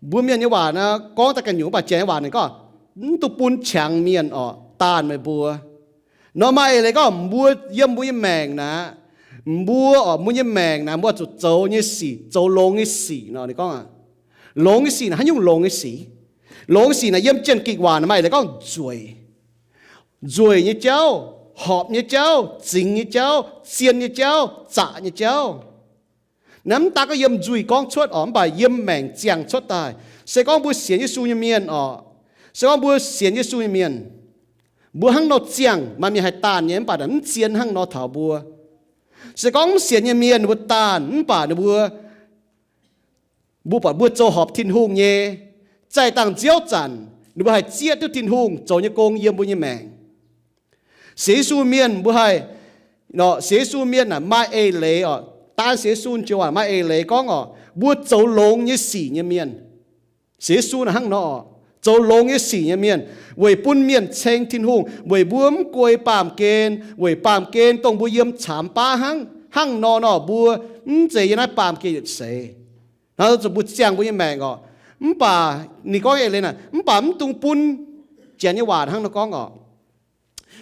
mbuo mienh nyei waac naaiv gorngv daaih ganh nyungc, mv baac janx nyei waac ninh gorngv, mv dungx bun qangx mienh oc daanh meih mbuo. Nor maaih eix leiz gorngv mbuo yiem mbuo nyei maengc naaic, mbuo oc, mbuo nyei maengc naaic mbuo zuqc zoux nyei sic, zoux longx nyei sic nor. Ninh gorngv aqv, longx nyei sic naaic haaix nyungc longx nyei sic? Longx nyei sic naaic yiem Janx-Gikc waac naaic maaih eix leiz gorngv nzueic. Nzueic nyei jauv, horpc nyei jauv, zingx nyei jauv, zien nyei jauv, zaqc nyei jauv. Naaiv mv daan gorngv yiem nzuih gorngv cuotv oc, mv baac yiem maengc ziangh cuotv daaih. Se gorngv mbuo sienx Yesu nyei mienh oc, se gorngv mbuo sienx Yesu nyei mienh, mbuo hnangv nor ziangh maaih mienh haih daanh nyei, mv baac naaic mv zien hnangv nor taux mbuo. Se gorngv mv sienx nyei mienh ninh mbuo daanh, mv baac ninh mbuo, mbuo buatc mbuo zoux horpc Tin-Hungh nyei, zaih dangh nziouv zanc ninh mbuo haih zieqv duqv Tin-Hungh zoux nyei gong yiem mbuo nyei maengc. Sienx Yesu mienh mbuo haih, sienx Yesu mienh naaic maaih eix leiz oc, daan sienx Yesu joux waac maaih eix leiz gorngv oc, mbuo zoux longx nyei sic nyei mienh. Sienx Yesu naaic hnangv nor oc, zoux longx nyei sic nyei mienh, weic bun mienh ceng Tin-Hungh, weic mbuo mv guei baamh gen, weic baamh gen dongh mbuo yiem caamx baav hnangv. Hnangv nor nor mbuo mv zeiz yiem naaiv baamh gen yietc seix. Hnangv zuqc mbuo ziangh mbuo nyei maengc oc. Mv baac ninh gorngv eix leiz naaic, mv baac mv dungx bun Janx nyei waac hnangv nor gorngv oc,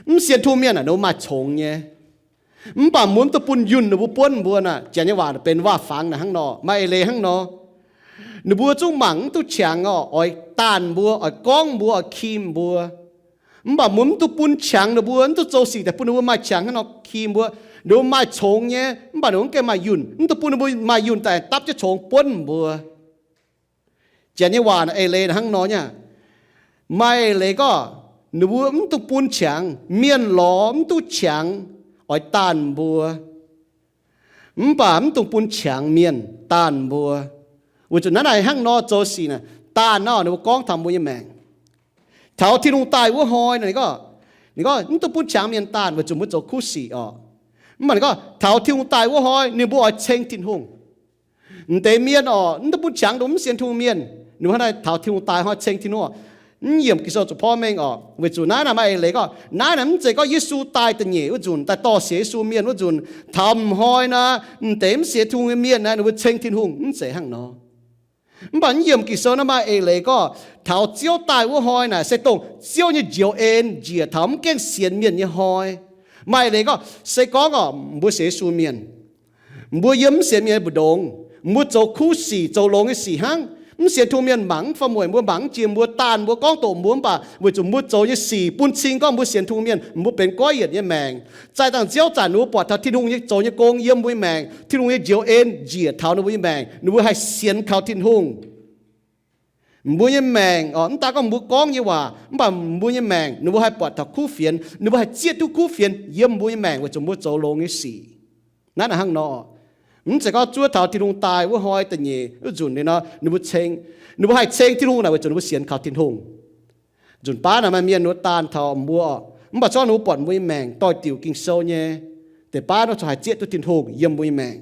mv sienx Tin-Hungh mienh aah, ninh mbuo maaih congx nyei. Mv baac mbuo mv dungx bun yunh ninh mbuo buonv mbuo naaic. Janx nyei waac benx ว่าฟัง naaic hnangv nor, maaih eix leiz hnangv nor. Ninh mbuo zungv mangc mv duqv qangx oc, oix daanh mbuo, oix gorngv mbuo, oix kim mbuo. Mv baac mbuo mv dungx bun qangx ninh mbuo, mv dungx zoux sic daaih bun ninh mbuo maaih qangx hnangv nor kim mbuo. Ninh mbuo maaih congx nyei, mv baac ninh mbuo mv gaengh maaih yunh. Mv dungx bun ninh mbuo maaih yunh daaih dapv jienv congx buonv mbuo. Janx nyei waac eix leiz hnangv nor nyei. Maaih eix leiz gorngv, ninh mbuo mv dungx bun qangx, mienh lorz mv duqv qangx oix daanh mbuo. Mv baac mv dungx bun qangx mienh daanh mbuo. Weic zuqc naaiv naaic hnangv nor zoux sic naaic, daanh nor ninh mbuo gorngv taux mbuo nyei maengc. Taux Tin-Hungh daaih wuov hnoi naaic, ninh gorngv, ninh gorngv mv dungx bun qangx mienh daanh weic zuqc mbuo zoux kuv sic oc. Mv baac ninh gorngv taux Tin-Hungh daaih wuov hnoi ninh mbuo oix ceng Tin-Hungh. M'deix mienh oc, mv dungx bun qangx dongh mv sienx Tin-Hungh mienh, ninh mbuo hnangv naaiv taux Tin-Hungh daaih hnoi ceng Tin-Hungh oc. Mv yiemc Ging-Sou zuqc porv mengh oc. Weic zuqc naaiv naaic maaih eix leiz gorngv, naaiv naaic mv zeiz gorngv Yesu daaih da'nyeic wuov nzunc, daaih dorh sienx Yesu mienh wuov nzunc, taux m'hnoi naaic, m'deix mv sienx Tin-Hungh nyei mienh naaic, ninh mbuo ceng Tin-Hungh, mv zeiz hnangv nor. Mv baac mv yiemc Ging-Sou naaiv maaih eix leiz gorngv, taux Ziouv daaih wuov hnoi naaic se dongh Ziouv nyei njoux en njiec taux mv gaengh sienx mienh nyei hnoi. Maaih eix leiz gorngv, se gorngv oc, mbuo sienx Yesu mienh, mbuo yiem mv sienx mienh mbu'ndongx, mbuo zoux kuv sic, zoux longx nyei sic hnangv. Mv sienx Tin-Hungh mienh mangc mv faaux mueic mbuo, mangc mv jiem mbuo, daanh mbuo, gorngv doqc mbuo, mv baac weic zuqc mbuo zoux nyei sic bun cing gorngv mbuo sienx Tin-Hungh mienh, mbuo benx goiv yienc nyei maengc. Zaih dangh nziouv zanc ninh mbuo buatc taux Tin-Hungh nyei zoux nyei gong yiem mbuo nyei maengc, Tin-Hungh nyei njoux en njiec taux ninh mbuo nyei maengc, ninh mbuo haih sienx kaux Tin-Hungh. Mbuo nyei maengc oc, mv daan gorngv mbuo gorngv nyei waac, mv baac mbuo nyei maengc ninh mbuo haih buatc taux kuv fienx, ninh mbuo haih zieqv duqv kuv fienx yiem mbuo nyei maengc weic zuqc mbuo zoux longx nyei sic. Naaiv naaic hnangv nor, mv zeiz gorngv zuov taux Tin-Hungh daaih wuov hnoi da'nyeic wuov nzunc liuz nor, ninh mbuo ceng, ninh mbuo haih ceng Tin-Hungh naaic weic zuqc ninh mbuo sienx kaux Tin-Hungh. Nzunc baav naaic maaih mienh ninh mbuo daanh taux mbuo oc, mv baac zorqv ninh mbuo buatc mbuo nyei maengc doix-diuc Ging-Sou nyei, deix baav nor corc haih zieqv duqv Tin-Hungh yiem mbuo nyei maengc.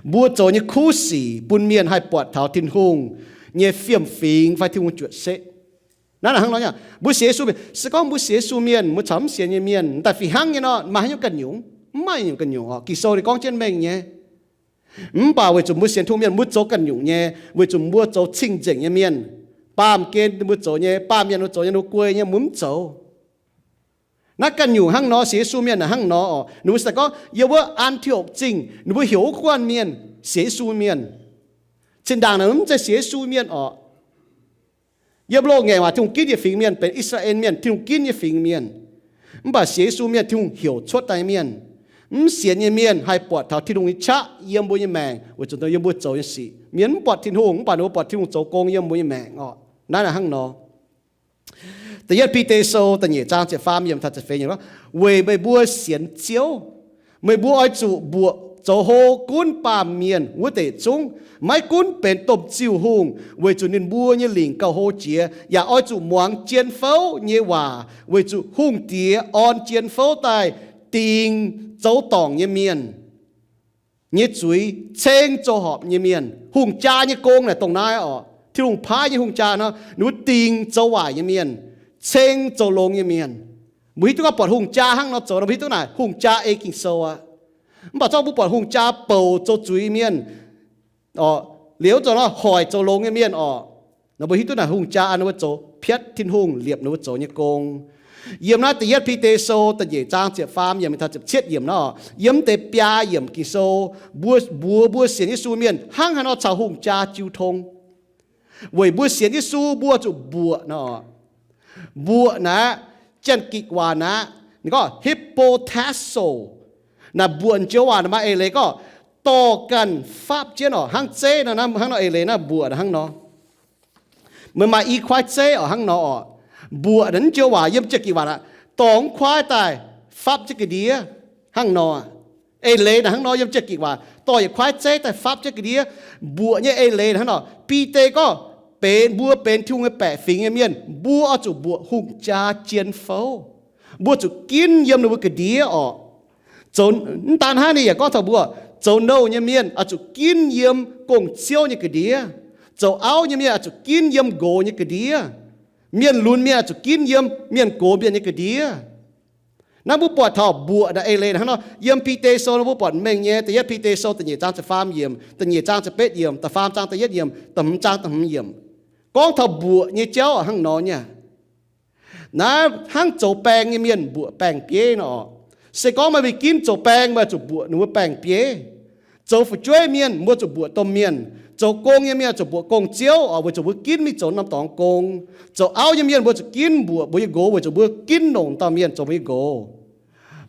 Mbuo zoux nyei kuv sic bun mienh haih buatc taux Tin-Hungh nyei fiem-fingx fai Tin-Hungh nyei juotc setv. Naaiv naaic hnangv nor nyei, mbuo sienx Yesu mienh, se gorngv mbuo sienx Yesu mienh, mbuo caux mv sienx nyei mienh daaih fih hnangv nyei nor, maaih haaix nyungc ganh nyungc? Mv maaih nyungc ganh nyungc oc. Ging-Sou ninh gorngv jienv mengh nyei. Mv baac weic zuqc mbuo sienx Tin-Hungh mienh, mbuo zoux ganh nyungc nyei, weic zuqc mbuo zoux cing-nzengc nyei mienh. Baamh gen mbuo zoux nyei, baamh mienh mbuo zoux nyei, ninh mbuo guei nyei, mbuo mv zoux. Naaiv ganh nyungc hnangv nor, sienx Yesu mienh naaic hnangv nor oc. Ninh mbuo se gorngv yiem wuov An^ti^okc Zingh, ninh mbuo heuc wuov guanh mienh sienx Yesu mienh. Zinh ndaangc naaic mv zeiz sienx Yesu mienh oc. Yiem loz-ngaengc waac Tin-Hungh ginv nyei fingx mienh benx I^saa^laa^en Mienh, Tin-Hungh ginv nyei fingx mienh. Mv baac sienx Yesu mienh Tin-Hungh heuc cuotv daaih nyei mienh. Mv sienx nyei mienh haih buatc taux Tin-Hungh nyei qaqv yiem mbuo nyei maengc weic zuqc yiem mbuo zoux nyei sic. Mienh mv buatc Tin-Hungh, mv baac ninh mbuo buatc Tin-Hungh zoux gong yiem mbuo nyei maengc oc. Naaiv naaic hnangv nor. Da'yietv Bide Sou da'nyeic zaang ziepc faam yiemc taux ziepc feix yiemc, weic meih mbuo sienx Ziouv, meih mbuo oix zuqc mbuoqc zoux hlo gunv baamh mienh wuov deic zungv, maiv gunv benx domh ziuh hungh, weic zuqc ninh mbuo nyei lingc gauh hlo jiex. Yaac oix zuqc muangx jien fouv nyei waac, weic zuqc hungh diex orn jien fouv daaih dingc zoux dorngc nyei mienh nyei zuiz, ceng zoux horpc nyei mienh. Hungh jaa nyei gong naaic dongh naaiv oc. Tin-Hungh paaiv nyei hungh jaa nor, ninh mbuo dingc zoux waaic nyei mienh, ceng zoux longx nyei mienh. Mbuo hiuv duqv gorngv buatc hungh jaa hnangv nor zoux nor, mbuo hiuv duqv naaic hungh jaa ei Ging-Sou aqv. Mv baac zorqv mbuo buatc hungh jaa bouc zoux zuiz mienh oc, liuz zoux nor hoic zoux longx nyei mienh oc, nor mbuo hiuv duqv naaic hungh jaa an ninh mbuo zoux piatv Tin-Hungh, liepc ninh mbuo zoux nyei gong. Yiem naaiv Da'yietv Bide Sou da'nyeic zaang ziepc faam yiemc taux ziepc cietv yiemc nor, yiem deix biaa yiemc Ging-Sou, mbuo mbuox mbuo sienx Yesu mienh hnangv haaix nor caux hungh jaa jiu tong. Weic mbuo sienx Yesu mbuo zuqc mbuoqc nor. Mbuoqc naaiv, Janx-Gikc waac naaiv, ninh gorngv hupotasso. Naaiv mbuoqc joux waac naaiv maaih eix leiz gorngv dorh ganh fapv jienv oc, hnangv zeiv nor, hnangv nor eix leiz naaiv mbuoqc hnangv nor. Meih maaih i kuaaiv zeiv oc, hnangv nor oc. Mbuoqc naaiv joux waac yiem Janx-Gikc waac naaiv, dorh mv kuaaiv daaih fapv jienv ga'ndiev hnangv nor. Eix leiz naaic hnangv nor yiem Janx-Gikc waac, dorh yietc kuaaiv zeiv daaih fapv jienv ga'ndiev. Mbuoqc nyei eix leiz hnangv nor, Bide gorngv benx mbuo benx Tin-Hungh nyei baeqc fingx nyei mienh, mbuo oix zuqc mbuoqc hungh jaa jien fouv. Mbuo zuqc ginv yiem ninh mbuo ga'ndiev oc. Zoux, mv daan hnangv, ninh yaac gorngv taux mbuo, zoux nouh nyei mienh oix zuqc ginv yiem gong-ziouv nyei ga'ndiev. Zoux auv nyei mienh oix zuqc ginv yiem nqox nyei ga'ndiev. Mienh lunx mienh oix zuqc ginv yiem mienh gox mienh nyei ga'ndiev. Naaiv mbuo buatc taux mbuoqc naaiv eix leiz hnangv nor, yiem Bide Sou nor mbuo buatc mengh nyei, Da'yietv Bide Sou da'nyeic zaang ziepc faam yiemc, da'nyeic zaang ziepc betv yiemc, da'faam zaang da'yietv yiemc, da'hmz zaang da'hmz yiemc, gorngv taux mbuoqc nyei jauv hnangv nor nyei. Naaiv hnangv zoux baeng nyei mienh mbuoqc baeng-bieiv nor oc. Se gorngv meih mingh ginv zoux baeng, meih zuqc mbuoqc ninh mbuo baeng-bieiv. Zoux fu'jueiv mienh, mbuo zuqc mbuoqc domh mienh. Zoux gong nyei mienh zuqc mbuoqc gong-ziouv oc, weic zuqc mbuo ginv mingh zoux norm dorngx gong. Zoux auv nyei mienh mbuo zuqc ginv mbuoqc mbuo nyei nqox, weic zuqc mbuo ginv longc dauh mienh zoux mbuo nyei nqox.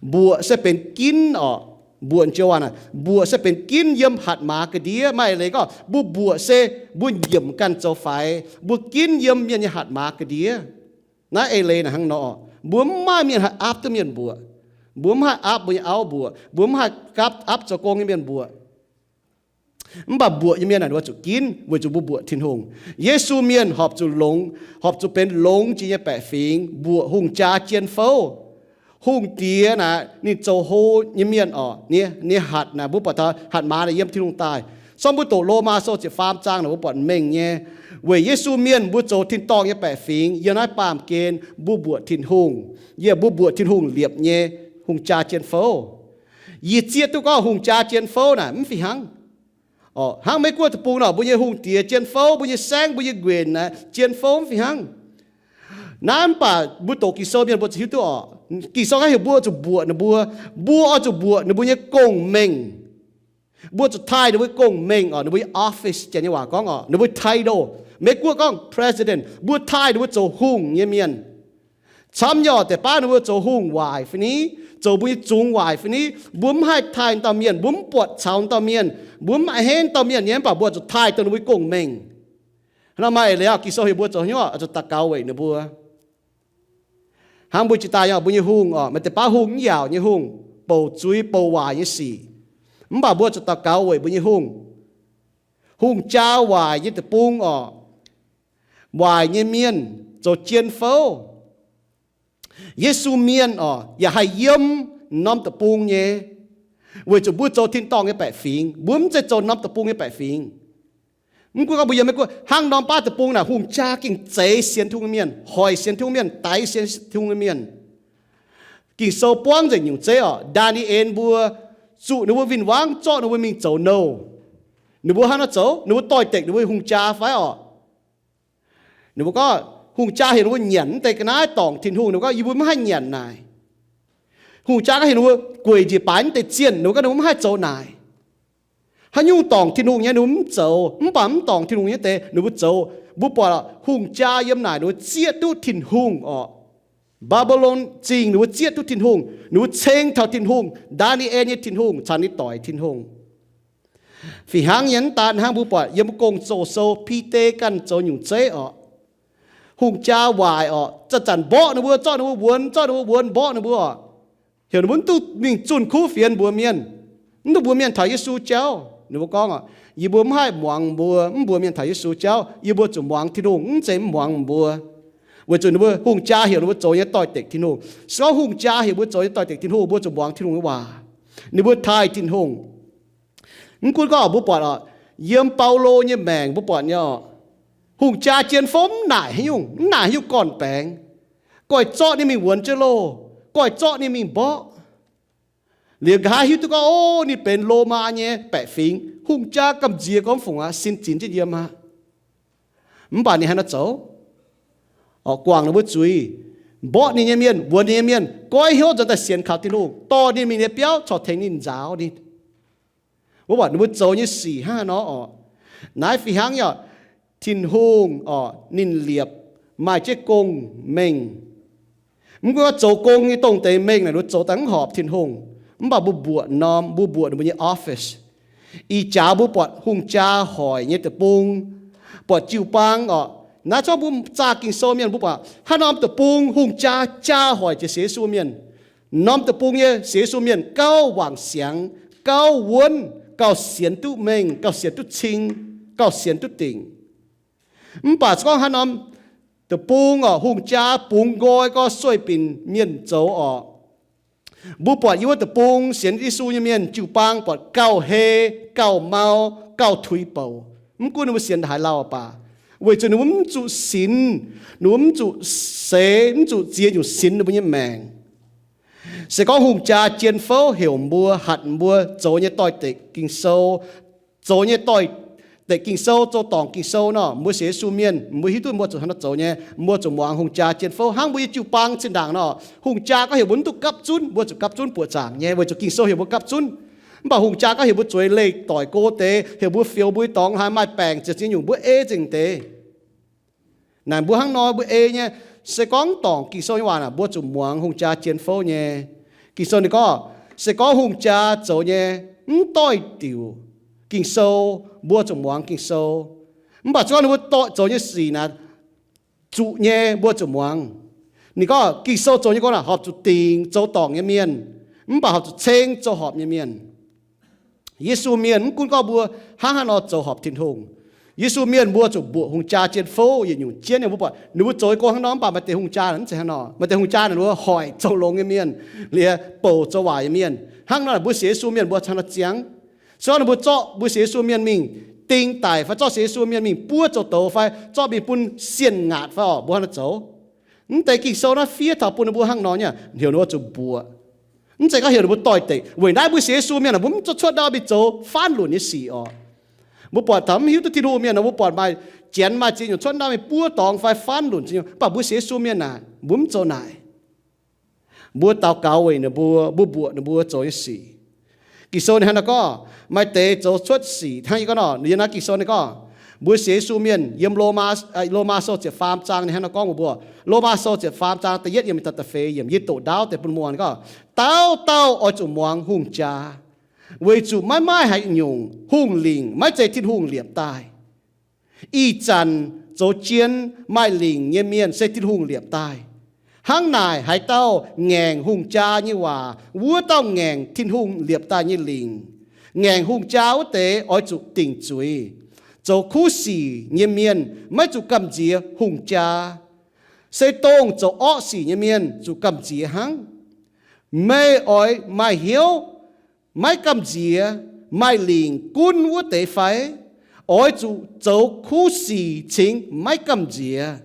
Mbuoqc se benx ginv oc. Mbuoqc joux waac naaic, mbuoqc se benx ginv yiem hatc maaz ga'ndiev. Maaih eix leiz gorngv mbuo mbuoqc se mbuo nyiemc ganh zoux faix, mbuo ginv yiem mienh nyei hatc maaz ga'ndiev. Naaiv eix leiz naaic hnangv nor, mbuo mv maaih mienh haih aapv duqv mienh mbuoqc. Mbuo mv haih aapv mbuo nyei auv mbuoqc, mbuo mv haih aapv, aapv zoux gong nyei mienh mbuoqc. Mv baac mbuoqc nyei mienh naaic, ninh mbuo zuqc ginv weic zuqc mbuo mbuoqc Tin-Hungh. Yesu mienh horpc zuqc longx, horpc zuqc benx longx jiex nyei baeqc fingx, mbuoqc hungh jaa jien fouv. Hungh diex naaic ninh zoux hlo nyei mienh oc, ninh, ninh hatc naaic, mbuo buatc taux hatc maaz naaic yiem Tin-Hungh daaih. Sorng mbuo doqc Lomaa Sou ziepc faam zaang naaic, mbuo buatc mengh nyei. Weic Yesu mienh mbuo zoux tin-dorngh nyei baeqc fingx, yiem naaiv baamh gen mbuo mbuoqc Tin-Hungh. Yie mbuo mbuoqc Tin-Hungh liepc nyei hungh jaa jien fouv. Yie zieqv duqv gorngv hungh jaa jien fouv naaic mv fih hnangv. Oc, hnangv Meiv Guoqv deic-bung nor, mbuo nyei hungh diex jien fouv, mbuo nyei saengv, mbuo nyei nquenc naaic jien fouv mv fih hnangv. Naaiv mv baac mbuo doqc Ging-Sou mienh mbuo zuqc hiuv duqv oc. Ging-Sou naaiv heuc mbuo zuqc mbuoqc ninh mbuo, mbuo oix zuqc mbuoqc ninh mbuo nyei gong-mengh. Mbuo zuqc taaih ninh mbuo nyei gong-mengh oc, ninh mbuo nyei office, Janx nyei waac gorngv oc, ninh mbuo title. Meiv Guoqv gorngv president, mbuo taaih ninh mbuo zoux hungh nyei mienh. Camv nyei oc, deix baav ninh mbuo zoux hungh waaic fai ni, zoux mbuo nyei zungx waaic fai ni, mbuo mv haih taaih dauh mienh, mbuo mv buatc caux dauh mienh, mbuo mv a'hneiv dauh mienh nyei, mv baac mbuo zuqc taaih dongh ninh mbuo nyei gong-mengh. Hnangv nor maaih eix leiz oc, Ging-Sou heuc mbuo zoux haaix nyungc oc? Zuqc daux gaux weic ninh mbuo. Hnangv mbuo jiex daaih nyei oc, mbuo nyei hungh oc, maaih deix baav hungh mv yaauc nyei hungh, bouc zuiz bouc waaic nyei sic. Mv baac mbuo zuqc daux gaux weic mbuo nyei hungh. Hungh jaa waaic nyei deic-bung oc, waaic nyei mienh zoux jien fouv. Yesu mienh oc, yaac haih yiem norm deic-bung nyei, weic zuqc mbuo zoux tin-dorngh nyei baeqc fingx, mbuo mv zeiz zoux norm deic-bung nyei baeqc fingx. Mv gunv gorngv mbuo yiem Meiv Guoqv, hnangv norm baav deic-bung naaic, hungh jaa gengh zeix sienx Tin-Hungh nyei mienh, hoic sienx Tin-Hungh mienh, daix sienx Tin-Hungh nyei mienh. Ging-Sou buangv nzengc nyungc zeiv oc. Ndaa^ni^en mbuo zuqc ninh mbuo win-wangv zorqv ninh mbuo mingh zoux nouh. Ninh mbuo hnangv naaiv zoux, ninh mbuo doix-dekc ninh mbuo hungh jaa fai oc? Ninh mbuo gorngv hungh jaa heuc ninh mbuo nyanc mv deix ga'naaiv dorngc Tin-Hungh. Ninh mbuo gorngv, yie mbuo mv haih nyanc naaic. Hungh jaa gorngv heuc ninh mbuo gueic njiec baaix mv deix zienh. Ninh mbuo gorngv ninh mbuo mv haih zoux naaic. Haaix nyungc dorngc Tin-Hungh nyei ninh mbuo mv zoux, mv baac mv dorngc Tin-Hungh nyei deix ninh mbuo zoux. Mbuo buatc hungh jaa yiem naaic ninh mbuo zieqv duqv Tin-Hungh oc. Mbaa^mbi^lon Zingh ninh mbuo zieqv duqv Tin-Hungh, ninh mbuo ceng taux Tin-Hungh, Ndaa^ni^en nyei Tin-Hungh caux ninh doic Tin-Hungh. Fih hnangv nyei, mv daan hnangv, mbuo buatc yiem Gong-Zoh sou Bide ganh zoux nyungc zeiv oc. Hungh jaa waaic oc, zanc-zanc mborqv ninh mbuo, zorqv ninh mbuo wuonx, zorqv ninh mbuo wuonx, mborqv ninh mbuo oc. Heuc ninh mbuo mv duqv mingh zunh kuv fienx mbuox mienh, mv duqv mbuox mienh taux Yesu jauv. Ninh mbuo gorngv oc, yie mbuo mv haih muangx mbuo, mv mbuox mienh taux Yesu jauv. Yie mbuo zuqc muangx Tin-Hungh, mv zeiz mv muangx mbuo. Weic zuqc ninh mbuo hungh jaa heuc ninh mbuo zoux nyei doix-dekc Tin-Hungh. Se gorngv hungh jaa heuc mbuo zoux nyei doix-dekc Tin-Hungh, mbuo zuqc muangx Tin-Hungh nyei waac. Ninh mbuo taaih Tin-Hungh. Mv gunv gorngv mbuo buatc oc, yiem Baulo nyei maengc mbuo buatc nyei oc, hungh jaa jien fouv mv naaic haaix nyungc, mv naaic haaix nyungc gorn-baengx, goiv zorqv ninh mingh wuonx jienv loh, goiv zorqv ninh mingh mborqv. Liuz nqa'haav hiuv duqv gorngv, o, ninh benx Lomaa nyei baeqc fingx, hungh jaa gamh nziex gormx fungc aqv, sin zinx jienv yiem aqv. Mv baac ninh haaix nor zoux? Oc, guangc ninh mbuo zuiz, mborqv ninh nyei mienh, wuonx ninh nyei mienh, goiv hnyouv nzuonx daaih sienx kaux Tin-Hungh, dorh ninh mingh nyei biauv corc tengx ninh nzaaux ninh. Mbuo buatc ninh mbuo zoux nyei sic hnangv haaix nor oc. Naaiv fih hnangv nyei oc. Tin-Hungh oc, ninh liepc maaih jienv gong-mengh. Mv gunv zoux gong nyei dongh deix mengh naaic, ninh mbuo zoux daaih mv horpc Tin-Hungh. Mv baac mbuo mbuoqc norm, mbuo mbuoqc ninh mbuo nyei office. Ih jaax mbuo buatc hungh jaa hoic nyei deic-bung, buatc jiu-baang oc. Naaiv zorqv mbuo zaah Ging-Sou mienh mbuo buatc haaix norm deic-bung hungh jaa jaa hoic jiex sienx Yesu mienh. Norm deic-bung nyei sienx Yesu mienh gauh wangc siangx, gauh wuonv, gauh sienx duqv mengh, gauh sienx duqv cing, gauh sienx duqv dingc. Mv baac se gorngv haaix norm deic-bung oc, hungh jaa bungx nqoi gauh sueih binc mienh zoux oc. Mbuo buatc yiem wuov deic-bung sienx Yesu nyei mienh jiu-baang buatc gauh hei, gauh mau, gauh tuix bouc. Mv gunv ninh mbuo sienx haaix lauh baac, weic zuqc ninh mbuo mv zuqc sinx, ninh mbuo mv zuqc seix, mv zuqc ziex nyungc sinx ninh mbuo nyei maengc. Se gorngv hungh jaa jien fouv heuc mbuo, hatc mbuo zoux nyei doix-dekc Ging-Sou, zoux nyei doix, deix Ging-Sou, zoux dorngc Ging-Sou nor, mbuo sienx Yesu mienh, mbuo hiuv duqv mbuo zuqc hnangv naaiv zoux nyei, mbuo zuqc muangx hungh jaa jien fouv. Hnangv mbuo nyei jiu-baang zinh ndaangc nor, hungh jaa gorngv heuc mbuo mv duqv gapv zunv, mbuo zuqc gapv zunv buoqc zaangc nyei, weic zuqc Ging-Sou heuc mbuo gapv zunv. Mv baac hungh jaa gorngv heuc mbuo zueiz leih doic go deix, heuc mbuo fioux mbuo nyei dorngx haaix, maaih baengc ziepc ziex nyungc, mbuo ei zingh deix. Naaic mbuo hnangv nor mbuo ei nyei. Se gorngv dorngc Ging-Sou nyei waac naaic, mbuo zuqc muangx hungh jaa jien fouv nyei. Ging-Sou ninh gorngv, se gorngv hungh jaa zoux nyei mv doix-diuc Ging-Sou, mbuo zuqc muangx Ging-Sou. Mv baac se gorngv ninh mbuo doix zoux nyei sic naaic, zuqc nyei, mbuo zuqc muangx. Ninh gorngv Ging-Sou zoux nyei gong naaic, horpc zuqc dingc zoux dorngc nyei mienh, mv baac horpc zuqc ceng zoux horpc nyei mienh. Yesu mienh mv gunv gorngv mbuo hnangv haaix nor zoux horpc Tin-Hungh, Yesu mienh mbuo zuqc mbuoqc hungh jaa jien fouv yietc nyungc jienv nyei. Mbuo buatc ninh mbuo zoux nyei gong hnangv nor, mv baac maaih deix hungh jaa naaic mv zeiz hnangv nor. Maaih deix hungh jaa naaic ninh mbuo hoic zoux longx nyei mienh, liuz bouc zoux waaic nyei mienh. Hnangv nor naaic mbuo sienx Yesu mienh mbuo cingx hnangv nor ziangx. Se gorngv ninh mbuo zorqv mbuo sienx Yesu mienh mingh ding daic fai zorqv sienx Yesu mienh mingh buov zoux douz fai zorqv mingh bun sienh ngaatc fai orqc, mbuo hnangv nor zoux. Mv deix Ging-Sou naaiv fiev taux bun ninh mbuo hnangv nor nyei, heuc ninh mbuo zuqc mbuoqc. Mv zeiz gorngv heuc ninh mbuo doix-dekc. Weic naaiv mbuo sienx Yesu mienh aah, mbuo mv zuqc cuotv ndau mingh zoux faanv lunc nyei sic orqc. Mbuo buatc taux mv hiuv duqv Tin-Hungh mienh nor, mbuo buatc maaih janx maaih ziex nyungc cuotv ndau mingh buov dorngx fai faanv lunc ziex nyungc. Mv baac mbuo sienx Yesu mienh naaic, mbuo mv zoux naaic. Mbuo daux gaux weic ninh mbuo, mbuo mbuoqc ninh mbuo zoux nyei sic. Ging-Sou ninh hnangv nor gorngv, maaih deix zoux cuotv sic hnangv yie gorngv nor, yiem naaiv Ging-Sou ninh gorngv, mbuo sienx Yesu mienh yiem Lomaa, Lomaa Sou ziepc faam zaang ninh hnangv nor gorngv mbuox mbuo, Lomaa Sou ziepc faam zaang da'yietv yiem da'feix yiem, yie doqc ndaauv deix bun muangx gorngv, dauh dauh oix zuqc muangx hungh jaa, weic zuqc maiv maaih haaix nyungc hungh lingc maiv zeiz Tin-Hungh liepc daaih. Ih zanc zoux jien maaih lingc nyei mienh se Tin-Hungh liepc daaih. Hnangv naaic haaix dauh ngaengc hungh jaa nyei waac, wuov dauh ngaengc Tin-Hungh liepc daaih nyei lingc. Ngaengc hungh jaa wuov deix oix zuqc dingc zuiz. Zoux kuv sic nyei mienh maiv zuqc gamh nziex hungh jaa. Se dongh zoux orqv sic nyei mienh zuqc gamh nziex hnangv. Meih oix maaih hnyouv maiv gamh nziex maaih lingc gunv wuov deix fai? Oix zuqc zoux kuv sic cingx maiv gamh nziex,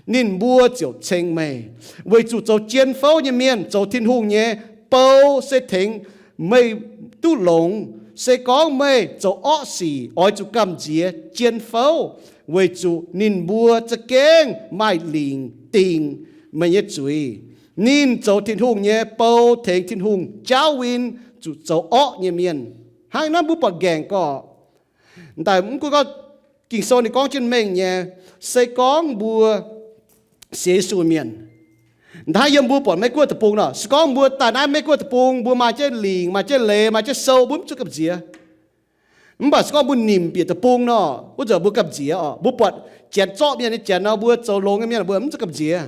ninh mbuo ziouc ceng meih. Weic zuqc zoux jien fouv nyei mienh, zoux Tin-Hungh nyei bou se tengx meih duqv longx. Se gorngv meih zoux orqv sic, oix zuqc gamh nziex jien fouv, weic zuqc ninh mbuo za'gengh maaih lingc dingc meih nyei zuiz. Ninh zoux Tin-Hungh nyei bou tengx Tin-Hungh jaauv win zuqc zoux orqv nyei mienh. Hnangv naaiv mbuo buatc nqaengc gorqv, daaih mv gunv gorngv Ging-Sou ninh gorngv jienv mengh nyei, se gorngv mbuo sienx Yesu mienh, hnangv yiem mbuo buatc Meiv Guoqv deic-bung nor, se gorngv mbuo daaih naaiv Meiv Guoqv deic-bung, mbuo maaih jienv lingc, maaih jienv leiz, maaih jienv sou, mbuo mv zuqc gamh nziex. Mv baac se gorngv mbuo nimc bieqc deic-bung nor, wuov zanc mbuo gamh nziex oc. Mbuo buatc janx zorqv mienh nyei janx nor, mbuo zoux longx nyei mienh mbuo mv zuqc gamh nziex.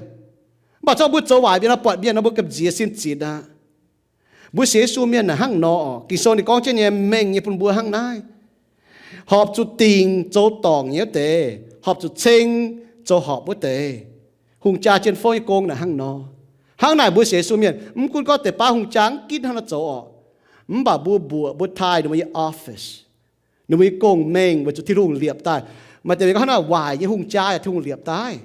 Mv baac se gorngv mbuo zoux waaic mienh nor, buatc mienh nor mbuo gamh nziex sin zitc aqv. Mbuo sienx Yesu mienh naaic hnangv nor oc. Ging-Sou ninh gorngv jienv nyei mengh nyei bun mbuo hnangv naaiv. Horpc zuqc dingc zoux dorngc nyei wuov deix, horpc zuqc ceng zoux horpc wuov deix. Hungh jaa jien fouv nyei gong naaic hnangv nor. Hnangv naaic mbuo sienx Yesu mienh, mv gunv gorngv deix baav hungh jaa mv ginv hnangv nor zoux oc, mv baac mbuo mbuoqc, mbuo taaih ninh mbuo nyei office, ninh mbuo nyei gong-mengh, weic zuqc Tin-Hungh liepc daaih. Maaih deix mienh gorngv hnangv naaic, waaic nyei hungh jaa yaac Tin-Hungh liepc daaih.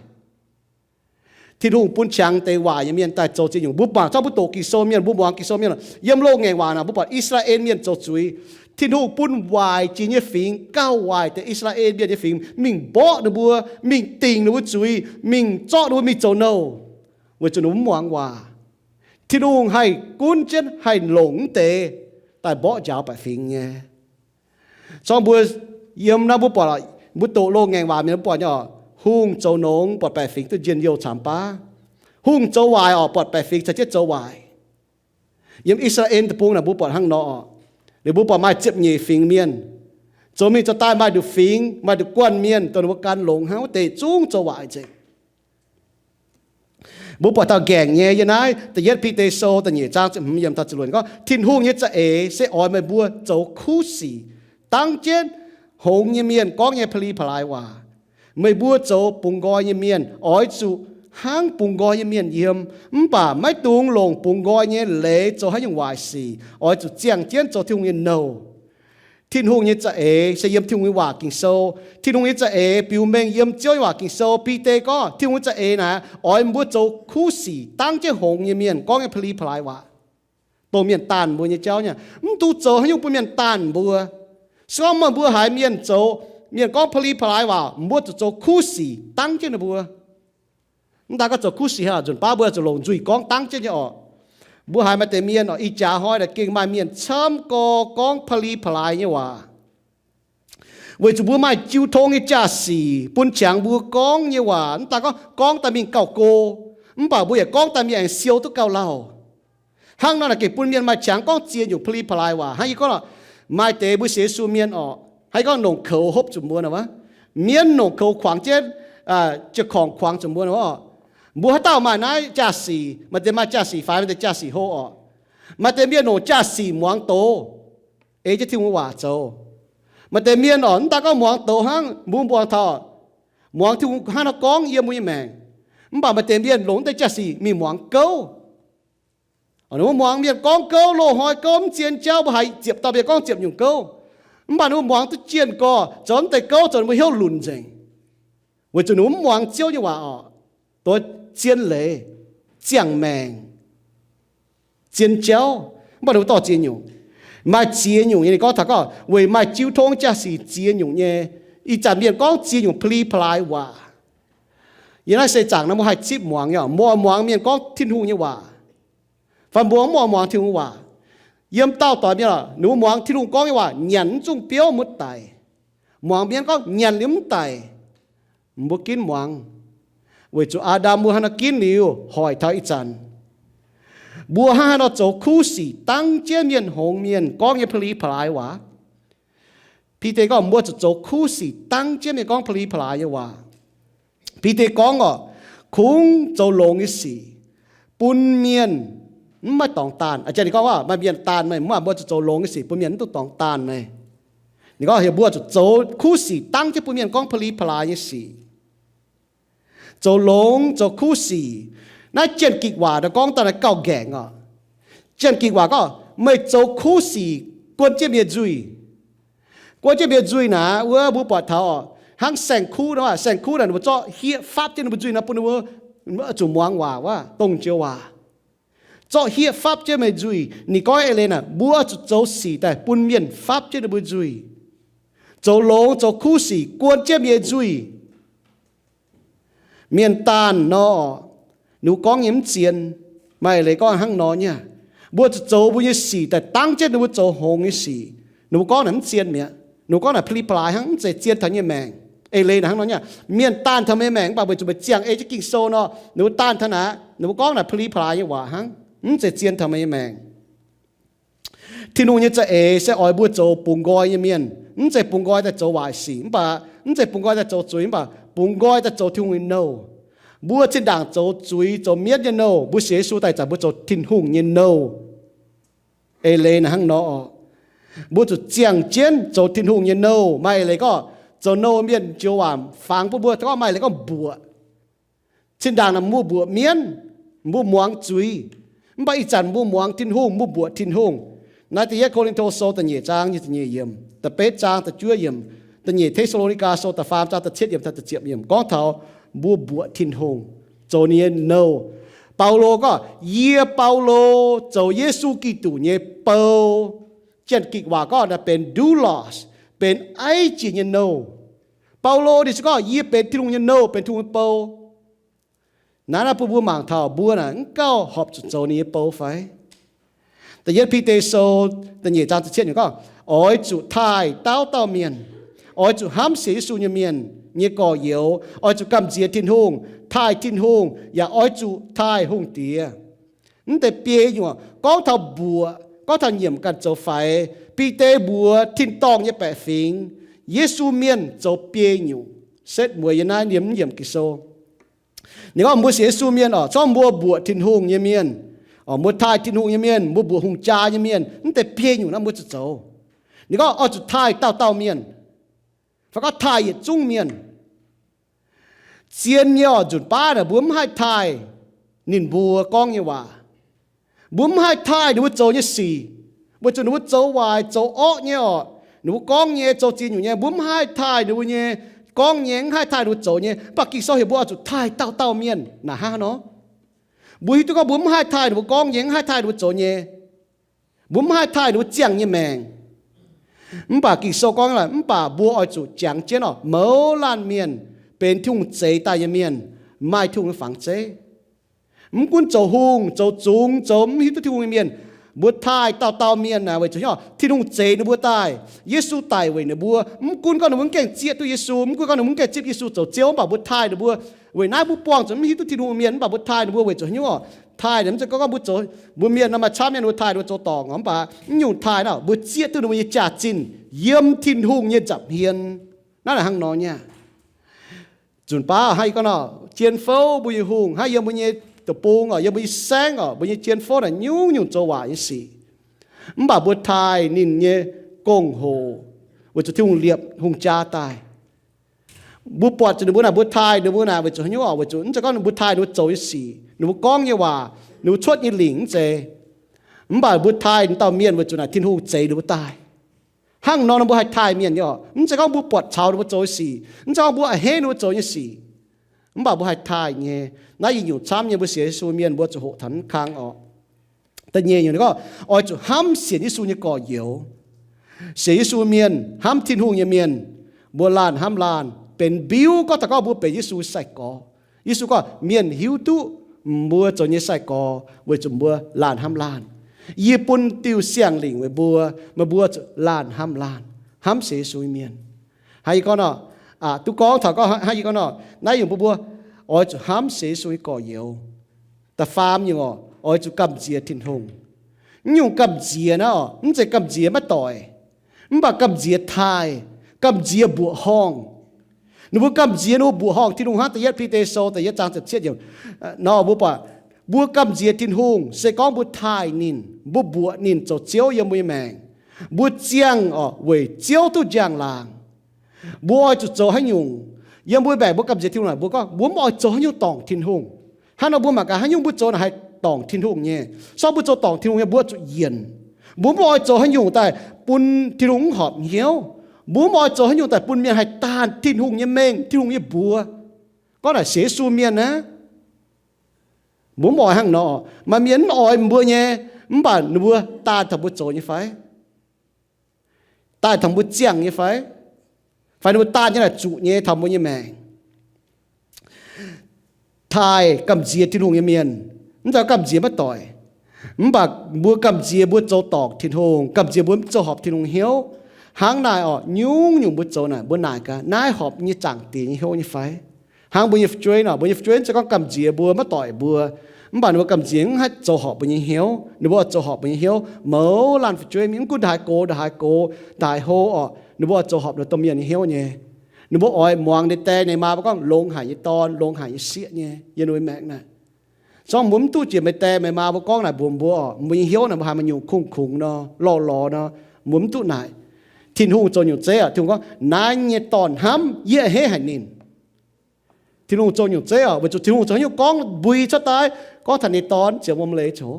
Tin-Hungh bun qangx deix waaic nyei mienh daaih zoux ziex nyungc. Mbuo mangc zorqv mbuo doqc Ging-Sou mienh, mbuo muangx Ging-Sou mienh, yiem loz-ngaengc waac naaic mbuo buatc I^saa^laa^en Mienh zoux zuiz. Tin-Hungh bun waaic jiex nyei fingx gauh waaic deix I^saa^laa^en Mienh nyei fingx mingh mborqv ninh mbuo, mingh dingc ninh mbuo zuiz, mingh zorqv ninh mbuo mingh zoux nouh, weic zuqc ninh mbuo mv muangx waac. Tin-Hungh haih gunv jienv haih longc mv deix daaih mborqv njaaux baeqc fingx nyei. Zorqv mbuo yiem naaiv mbuo buatc, mbuo doqc loz-ngaengc waac mienh mbuo buatc nyei oc, hungh zoux nongx buatc baeqc fingx duqv njien-youh camx baav. Hungh zoux waaic oc, buatc baeqc fingx caux jienv zoux waaic. Yiem I^saa^laa^en deic-bung naaic mbuo buatc hnangv nor oc. Liuz mbuo buatc maaih ziepc nyeic fingx mienh, zoux mingh zoux daaih maaih nduqc fingx, maaih nduqc guanh mienh dongh ninh mbuo gan longx hnangv wuov deix zungv zoux waaic nzengc. Mbuo buatc taux nqaengc nyei yiem naaiv Da'yietv Bide Sou da'nyeic zaang ziepc hmz yiem taux ziepc luoqc gorngv, Tin-Hungh nyei za'eix se oix meih mbuo zoux kuv sic, dangv jienv hngongx nyei mienh gorngv nyei pa'li pa'laaix waac. Meih mbuo zoux bungx nqoi nyei mienh oix zuqc hnangv bungx nqoi nyei mienh yiem, mv baac maiv dungx longc bungx nqoi nyei leiz zoux haaix nyungc waaic sic. Oix zuqc ziangh jienv zoux Tin-Hungh nyei nouh. Tin-Hungh nyei za'eix se yiem Tin-Hungh nyei waac Ging-Sou. Tin-Hungh nyei za'eix biux mengh yiem Ziouv nyei waac Ging-Sou. Bide gorngv Tin-Hungh nyei za'eix naaic oix mbuo zoux kuv sic, dangv jienv hngongx nyei mienh gorngv nyei pa'li pa'laaix waac, dongh mienh daanh mbuo nyei jauv nyei. Mv dungx zoux haaix nyungc bun mienh daanh mbuo. Se gorngv meih mbuo haiz mienh zoux mienh gorngv pa'li pa'laaix waac, mbuo zuqc zoux kuv sic dangv jienv ninh mbuo. Mv daaih gorngv zoux kuv sic hnangv, nzunc baav mbuo zuqc longc nzuih gorngv dangv jienv nyei orqc. Mbuo haiz maaih deix mienh orqc, ih jaax hnoi naaic gengh maaih mienh camv gorx gorngv pa'li pa'laaix nyei waac. Weic zuqc mbuo maaih jiu tong nyei jaa-sic bun qangx mbuo gorngv nyei waac. Mv daaih gorngv gorngv daaih mingh gauh go, mv baac mbuo yaac gorngv daaih mingh aengx siou duqv gauh lauh. Hnangv nor naaic gengh bun mienh maaih qangx gorngv ziex nyungc pa'li pa'laaix waac. Hnangv yie gorngv, maaih deix mbuo sienx Yesu mienh orqc, hnangv yie gorngv longc koux hopv zuqc mbuo nor, mienv longc koux kuangx jienv, jiez korngc kuangx zuqc mbuo nor. Mbuo haaix dauh maaih naaiv jaa-sic, maaih deix maaih jaa-sic faix, maaih deix jaa-sic hlo orqc. Maaih deix mienh longc jaa-sic muangx doz, ei jienv Tin-Hungh waac zoux. Maaih deix mienh orqc, mv daaih gorngv muangx doz hnangv, mbuo muangx taux, muangx Tin-Hungh hnangv nor gorngv yiem mbuo nyei maengc. Mv baac maaih deix mienh longc mv deix jaa-sic mingh muangx gouv. Ninh mbuo muangx mienh gorngv gouv, loz-hnoi gouv, mv zien jauv, mbuo haiz ziepc dauh mienh gorngv ziepc nyungc gouv. Mv baac ninh mbuo muangx duqv jienh gorx, zoux mv deix gouv zoux ninh mbuo hnyouv lunc nzengc, weic zuqc ninh mbuo mv muangx Ziouv nyei waac orqc. Doz zien leiz, ziangh maengc, zien jauv, mv baac ninh mbuo dorh ziex nyungc. Maaih ziex nyungc nyei, ninh gorngv taux gorngv weic maaih jiu tong jaa-sic ziex nyungc nyei. Ih zanc mienh gorngv ziex nyungc pa'li pa'laaix waac. Yiem naaiv seix zaangc nor mbuo haih zipv muangx nyei, mbuo oix muangx mienh gorngv Tin-Hungh nyei waac, fai mbuo mv oix muangx Tin-Hungh waac. Yiem dauh doic mienh, ninh mbuo muangx Tin-Hungh gorngv nyei waac nyanc mv zungh biouv muoz daic. Muangx mienh gorngv nyanc liuz mv daic, mbuo ginv muangx, weic zuqc Aa^ndam mbuo hnangv nor ginv liuz hoic taux ih zanc. Mbuo hnangv haaix nor zoux kuv sic dangv jienv mienh hngongx mienh gorngv nyei pa'li pa'laaix waac? Bide gorngv mbuo zuqc zoux kuv sic dangv jienv mienh gorngv pa'li pa'laaix nyei waac. Bide gorngv orqc, kungx zoux longx nyei sic bun mienh mv maaih dorngx daanh. Aa, ninh gorngv waac maaih mienh daanh meih, mv baac mbuo zuqc zoux longx nyei sic bun mienh mv duqv dorngx daanh meih. Ninh gorngv heuc mbuo zuqc zoux kuv sic dangv jienv bun mienh gorngv pa'li pa'laaix nyei sic, zoux longx zoux kuv sic. Naaiv Janx-Gikc waac nor gorngv daaih naaiv gauh nqaengc orqc. Janx-Gikc waac gorngv, meih zoux kuv sic guon jienv mienh nzuih. Guon jienv mienh nzuih naaic, wuov mbuo buatc taux orqc, hnangv saeng-kuv nor, saeng-kuv naaic ninh mbuo zorqv hieqv fapv jienv ninh mbuo nzuih nor bun ninh mbuo zuqc muangx waac wuov, dongh joux waac. Zorqv hieqv fapv jienv meih nzuih. Ninh gorngv eix leiz naaic, mbuo zuqc zoux sic daaih bun mienh fapv jienv ninh mbuo nzuih, zoux longx zoux kuv sic guon jienv mienh nzuih. Mienh daanh nor, ninh mbuo gorngv nyei mv zien. Maaih eix leiz gorngv hnangv nor nyei. Mbuo zuqc zoux mbuo nyei sic daaih dangv jienv ninh mbuo zoux hngongx nyei sic. Ninh mbuo gorngv naaic mv zien mi'aqv. Ninh mbuo gorngv naaic pa'li pa'laaix hnangv, mv zeiz zien taux nyei maengc. Eix leiz naaic hnangv nor nyei. Mienh daanh taux meih nyei maengc, mv baac weic zuqc meih ziangh ei jienv Ging-Sou nor, ninh mbuo daanh taux naaic, ninh mbuo gorngv naaic pa'li pa'laaix nyei waac hnangv, mv zeiz zien taux meih nyei maengc. Tin-Hungh nyei za'eix se oix mbuo zoux bungx nqoi nyei mienh, mv zeiz bungx nqoi daaih zoux waaic sic, mv baac mv zeiz bungx nqoi daaih zoux zuiz, mv baac bungx nqoi daaih zoux Tin-Hungh nyei nouh. Mbuo zinh ndaangc zoux zuiz, zoux mienv nyei nouh, mbuo sienx Yesu daaih zanc mbuo zoux Tin-Hungh nyei nouh. Eix leiz naaic hnangv nor orqc. Mbuo zuqc ziangh jienv zoux Tin-Hungh nyei nouh. Maaih eix leiz gorngv zoux nouh mienh joux waac fangx bun mbuo gorngv maaih eix leiz gorngv mbuoqc. Zinh ndaangc naaic mbuo mbuoqc mienv, mbuo muangx zuiz. Mv baac ih zanc mbuo muangx Tin-Hungh, mbuo mbuoqc Tin-Hungh. Naaiv da'yietv Ko^lin^to Sou da'nyeic zaang nyei da'nyeic yiemc, da'betv zaang da'juov yiemc, da'nyeic Te^saa^lo^ni^gaa Sou da'faam zaang da'cietv yiemc taux da'ziepc yiemc gorngv taux mbuo mbuoqc Tin-Hungh, zoux ninh nyei nouh. Baulo gorngv, yie Baulo zoux Yesu Giduc nyei bou. Janx-Gikc waac gorngv naaiv benx doulos, benx aiv jiex nyei nouh. Baulo ninh se gorngv, yie benx Tin-Hungh nyei nouh, benx Tin-Hungh nyei bou. Naaiv naaiv bun mbuo mangc taux mbuo naaic mv gauh horpc zuqc zoux ninh nyei bou fai? Da'yietv Bide Sou da'nyeic zaang da'cietv yiemc gorngv, oix zuqc taaih dauh dauh mienh, oix zuqc hnamv sienx Yesu nyei mienh nyei gorx-youz, oix zuqc gamh nziex Tin-Hungh, taaih Tin-Hungh, yaac oix zuqc taaih hungh diex. Mv deix biei nyungc gorngv taux mbuoqc, gorngv taux nyiemc ganh zoux faix. Bide mbuox tin-dorngh nyei baeqc fingx, Yesu mienh zoux biei nyungc. Setv mueiz yiem naaiv yiem mv yiemc Ging-Sou. Ninh gorngv mbuo sienx Yesu mienh orqc, zorngv mbuo mbuoqc Tin-Hungh nyei mienh, orqc, mbuo taaih Tin-Hungh nyei mienh, mbuo mbuoqc hungh jaa nyei mienh, mv deix biei nyungc naaiv mbuo zuqc zoux. Ninh gorngv oix zuqc taaih dauh dauh mienh, fai gorngv taaih yietc zungv mienh. Zien nyei orqc, nzunc baav naaic mbuo mv haih taaih ninh mbuo gorngv nyei waac. Mbuo mv haih taaih ninh mbuo zoux nyei sic, weic zuqc ninh mbuo zoux waaic zoux orqv nyei orqc. Ninh mbuo gorngv nyei zoux ziex nyungc nyei, mbuo mv haih taaih ninh mbuo nyei gorngv nyei, mv haih taaih ninh mbuo zoux nyei. Mv baac Ging-Sou heuc mbuo oix zuqc taaih dauh dauh mienh. Naaic hnangv nor, mbuo hiuv duqv gorngv mbuo mv haih taaih ninh mbuo gorngv nyei, mv haih taaih ninh mbuo zoux nyei. Mbuo mv haih taaih ninh mbuo ziangh nyei maengc. Mv baac Ging-Sou gorngv laaix, mv baac mbuo oix zuqc jangx jienv oc, mouz laanh mienh benx Tin-Hungh zeix daaih nyei mienh, maaih Tin-Hungh nyei fangx zeiv. Mv gunv zoux hungh, zoux zungx, zoux mv hiuv duqv Tin-Hungh nyei mienh, mbuo taaih dauh dauh mienh naaic weic zuqc hnyouv Tin-Hungh zeix ninh mbuo daaih. Yesu daic weic ninh mbuo. Mv gunv gorngv ninh mbuo mv gaengh zieqv duqv Yesu, mv gunv gorngv ninh mbuo mv gaengh zipv Yesu zoux Ziouv, mv baac mbuo taaih ninh mbuo. Weic naaiv mbuo buangh zuqc mv hiuv duqv Tin-Hungh mienh, mv baac mbuo taaih ninh mbuo weic zuqc hnyouv oc. Taaih naaic mv zeiz gorngv mbuo zoux, mbuo mienh nor maaih camv mienh mbuo taaih ninh mbuo zoux dorngc oc, mv baac mv nyungc taaih naaic mbuo zieqv duqv ninh mbuo nyei jaax-zinh yiem Tin-Hungh nyei nza'hmien. Naaiv naaic hnangv nor nyei. Nzunc baav hnangv yie gorngv nor, jien fouv mbuo nyei hungh hnangv yiem mbuo nyei deic-bung oc, yiem mbuo nyei saengv oc, mbuo nyei jien fouv naaic nyungc-nyungc zoux waaic nyei sic. Mv baac mbuo taaih ninh nyei gong-hoc weic zuqc Tin-Hungh liepc hungh jaa daaih. Mbuo buatc zuqc ninh mbuo naaic, mbuo taaih ninh mbuo naaic weic zuqc haaix nyungc oc? Weic zuqc mv zeiz gorngv mbuo taaih ninh mbuo zoux nyei sic, ninh mbuo gorngv nyei waac, ninh mbuo cuotv nyei lingc, mv zeiz. Mv baac mbuo taaih ninh dauh mienh weic zuqc naaic Tin-Hungh zeix ninh mbuo daaih. Hnangv nor, mbuo haih taaih mienh nyei oc. Mv zeiz gorngv mbuo buatc caux ninh mbuo zoux nyei sic, mv zeiz gorngv mbuo a'hneiv ninh mbuo zoux nyei sic, mv baac mbuo haih taaih nyei. Naaiv yie nyungc camv nyei, mbuo sienx Yesu mienh mbuo zuqc hoqc taux naaiv kang oc. Da'nyeic nyungc ninh gorngv, oix zuqc hnamv sienx Yesu nyei gorx-youz. Sienx Yesu mienh, hnamv Tin-Hungh nyei mienh, mbuo laanh hnamv laanh, benx mbiuv gorngv taux gorngv mbuo benx Yesu nyei sai-gorx. Yesu gorngv, mienh hiuv duqv mbuo zoux nyei sai-gorx weic zuqc mbuo laanh hnamv laanh. Yie bun diuh siang-lingc weic mbuo, meih mbuo zuqc laanh hnamv laanh, hnamv sienx Yesu nyei mienh. Hnangv yie gorngv nor, duqv gorngv taux gorngv hnangv yie gorngv nor, naaiv nyungc bun mbuo oix zuqc hnamv sienx Yesu nyei gorx-youz. Da'faam nyungc oc, oix zuqc gamh nziex Tin-Hungh. Naaiv nyungc gamh nziex naaiv oc, mv zeiz gamh nziex maiv doic, mv baac gamh nziex taaih, gamh nziex mbuoqc horngh. Ninh mbuo gamh nziex, ninh mbuo mbuoqc horngh Tin-Hungh hnangv da'yietv Bide Sou da'yietv zaang ziepc cietv yiemc nor, mbuo buatc, mbuo gamh nziex Tin-Hungh se gorngv mbuo taaih ninh, mbuo mbuoqc ninh zoux Ziouv yiem mbuo nyei maengc. Mbuo ziangh oc weic Ziouv duqv njang-laangc. Mbuo oix zuqc zoux haaix nyungc? Yiem mbuo maengc mbuo gamh nziex Tin-Hungh naaic, mbuo gorngv mbuo mv oix zoux haaix nyungc dorngc Tin-Hungh. Hnangv nor mbuo mangc gaax haaix nyungc mbuo zoux naaic haih dorngc Tin-Hungh nyei. Se gorngv mbuo zoux dorngc Tin-Hungh nyei, mbuo zuqc yienc. Mbuo mv oix zoux haaix nyungc daaih bun Tin-Hungh mv horpc hnyouv. Mbuo mv oix zoux haaix nyungc daaih bun mienh haih daanh Tin-Hungh nyei mengh, Tin-Hungh nyei mbuox. Gorngv naaic sienx Yesu mienh naaiv, mbuo mv oix hnangv nor. Maaih mienh mv oix mbuo nyei, mv baac ninh mbuo daanh taux mbuo zoux nyei fai? Daanh taux mbuo ziangh nyei fai? Fai ninh mbuo daanh nyei naaic zuqc nyei taux mbuo nyei maengc? Taaih gamh nziex Tin-Hungh nyei mienh, mv zeiz gamh nziex maiv doic, mv baac mbuo gamh nziex mbuo zoux dorngc Tin-Hungh, gamh nziex mbuo mv zoux horpc Tin-Hungh hnyouv. Hnangv naaic oc, nyungc-nyungc mbuo zoux naaic, mbuo naaic gaax, naaiv horpc nyei Zaangc Diex nyei hnyouv nyei fai? Hnangv mbuo nyei fu'jueiv nor, mbuo nyei fu'jueiv mv zeiz gorngv gamh nziex mbuo maiv doic mbuo, mv baac ninh mbuo gamh nziex mv haih zoux horpc mbuo nyei hnyouv. Ninh mbuo oix zoux horpc mbuo nyei hnyouv. Mouz laanh fu'jueiv mingh, mv gunv ndaaih haaix gox, ndaaih haaix gox, ndaaih haaix hlo oc, ninh mbuo oix zoux horpc ninh domh mienh nyei hnyouv nyei. Ninh mbuo oix muangx ninh die ninh maa mbuo gorngv longx haic nyei dorn, longx haic nyei sieqv nyei yiem ninh mbuo maengc naaic. Se gorngv mbuo mv duqv jiex meih die meih maa mbuo gorngv naaic mbuox mbuo oc, mbuo nyei hnyouv naaic mbuo haaix maaih nyungc kungx-kungx nor, lorh lorh nor, mbuo mv duqv naaic. Tin-Hungh zoux nyungc zeiv oc, Tin-Hungh gorngv, naaiv nyei dorn-hnamv yie a'hneiv haic ninh. Tin-Hungh zoux nyungc zeiv oc, weic zuqc Tin-Hungh zoux haaix nyungc gorngv mbui cuotv daaih, gorngv taux ninh dorn ziouc wuom-leiz coux,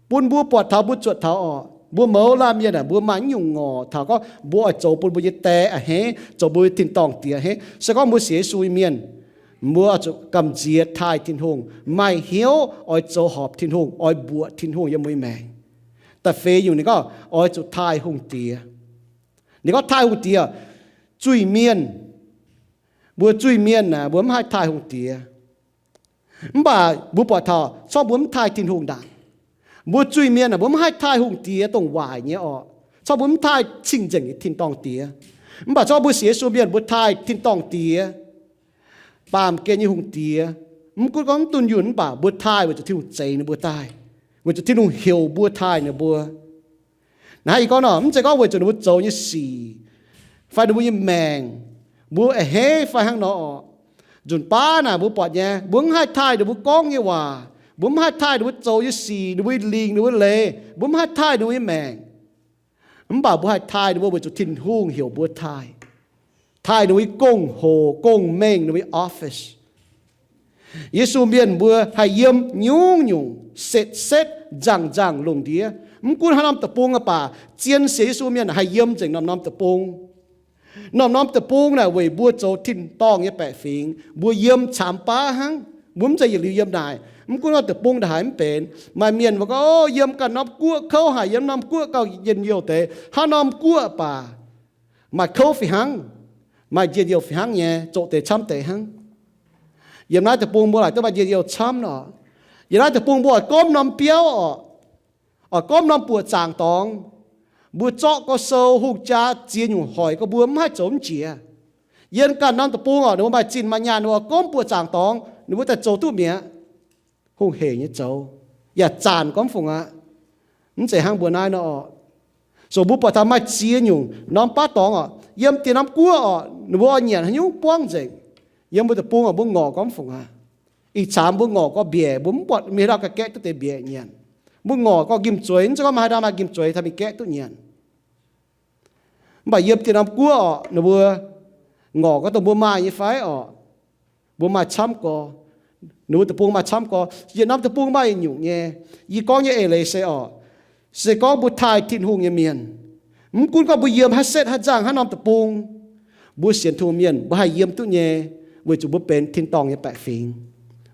bun mbuo buatc taux mbuo zuotc taux oc. Mbuo mouz laanh mienh aah, mbuo maaih nyungc ngorc taux gorngv mbuo oix zoux bun mbuo nyei die a'hneiv, zoux mbuo tin-dorngh diex a'hneiv. Se gorngv mbuo sienx Yesu nyei mienh, mbuo oix zuqc gamh nziex taaih Tin-Hungh, maaih hnyouv oix zoux horpc Tin-Hungh, oix mbuoqc Tin-Hungh yiem mbuo nyei maengc. Da'feix nyungc ninh gorngv oix zuqc taaih hungh diex. Ninh gorngv taaih hungh diex, zuiz-mienh. Mbuo zuiz-mienh aah, mbuo mv haih taaih hungh diex. Mv baac mbuo buatc taux, corc mbuo mv taaih Tin-Hungh ndaangc. Mbuo zuiz-mienh aah, mbuo mv haih taaih hungh diex dongh waaic nyei orqc. Corc mbuo mv taaih cing-nzengc nyei tin-dorngh diex. Mv baac corc mbuo sienx Yesu mienh, mbuo taaih tin-dorngh diex, baamh gen nyei hungh diex. Mv gunv gorngv mv dunh yunh mv baac mbuo taaih weic zuqc Tin-Hungh zeix ninh mbuo daaih, weic zuqc Tin-Hungh heuc mbuo taaih ninh mbuo. Naaiv ih gorngv nor, mv zeiz gorngv weic zuqc ninh mbuo zoux nyei sic fai ninh mbuo nyei maengc, mbuo a'hneiv fai hnangv nor orqc. Nzunc baav naaic mbuo buatc nyei, mbuo mv haih taaih ninh mbuo gorngv nyei waac, mbuo mv haih taaih ninh mbuo zoux nyei sic, ninh mbuo nyei lingc, ninh mbuo nyei leiz, mbuo mv haih taaih ninh mbuo nyei maengc. Mv baac mbuo haih taaih ninh mbuo weic zuqc Tin-Hungh heuc mbuo taaih, taaih ninh mbuo nyei gong-hoc, gong-mengh, ninh mbuo nyei office. Yesu mienh mbuo haih yiem nyungc-nyungc setv-setv nzangc-nzangc lungh ndiev. Mv gunv haaix norm deic-bung aqv baac, zien sienx Yesu mienh haih yiem nzengc norm-norm deic-bung. Norm-norm deic-bung naaic weic mbuo zoux tin-dorngh nyei baeqc fingx, mbuo yiem camx baav hnangv. Mbuo mv zeiz yietc liuz yiem naaic. Mv gunv norm deic-bung ndaaih haaix mv benx. Maaih mienh mbuo gorngv, o, yiem ganh norm guoqv kouv haic, yiem norm guoqv gauh njien-youh deix. Haaix norm guoqv baac maaih kouv fih hnangv, maaih njien-youh fih hnangv nyei, zoqc deix camv deix hnangv. Yiem naaiv deic-bung mbuo laaic duqv maaih njien-youh camv oc. Yiem naaiv deic-bung mbuo oix gomv norm biauv oc, oix gomv norm buoqc zaangc dorngx. Mbuo zorqv gorx-sou hungh jaa ziex nyungc hoic gorx mbuo mv haih zoux mv jiex. Yiem ganh norm deic-bung oc, ninh mbuo maaih zinh maaih nyaanh, ninh mbuo oix gomv buoqc zaangc dorngx ninh mbuo daaih zoux duqv mi'aqv. Hungh hec nyei zoux, yaac zanc gormx fungc aqv. Mv zeiz hnangv mbuo naaiv nor oc. So mbuo buatc taux maaih ziex nyungc norm baav dorngx oc, yiem dieh norm guoqv oc, ninh mbuo oix nyanc haaix nyungc buangv nzengc. Yiem mbuo deic-bung oc, mbuo ngorc gormx fungc aqv. Ih zanc mbuo ngorc gorx mbiaec, mbuo mv buatc mingh haaix dauh ganh gaeqv duqv deix mbiaec nyanc. Mbuo ngorc gorx nqimh zueiz, mv zeiz gorngv maaih haaix dauh maaih nqimh zueiz taux mingh gaeqv duqv nyanc. Mv baac yiem dieh norm guoqv oc, ninh mbuo ngorc gorx dongh mbuo maaih nyei fai oc, mbuo maaih camv gorx. Ninh mbuo deic-bung maaih camv gorx. Yietc norm deic-bung maaih nyungc nyei. Yie gorngv nyei eix leiz se oc, se gorngv mbuo taaih Tin-Hungh nyei mienh, mv gunv gorngv mbuo yiem haaix setv haaix nzangh haaix norm deic-bung, mbuo sienx Tin-Hungh mienh mbuo haih yiem duqv nyei, weic zuqc mbuo benx tin-dorngh nyei baeqc fingx.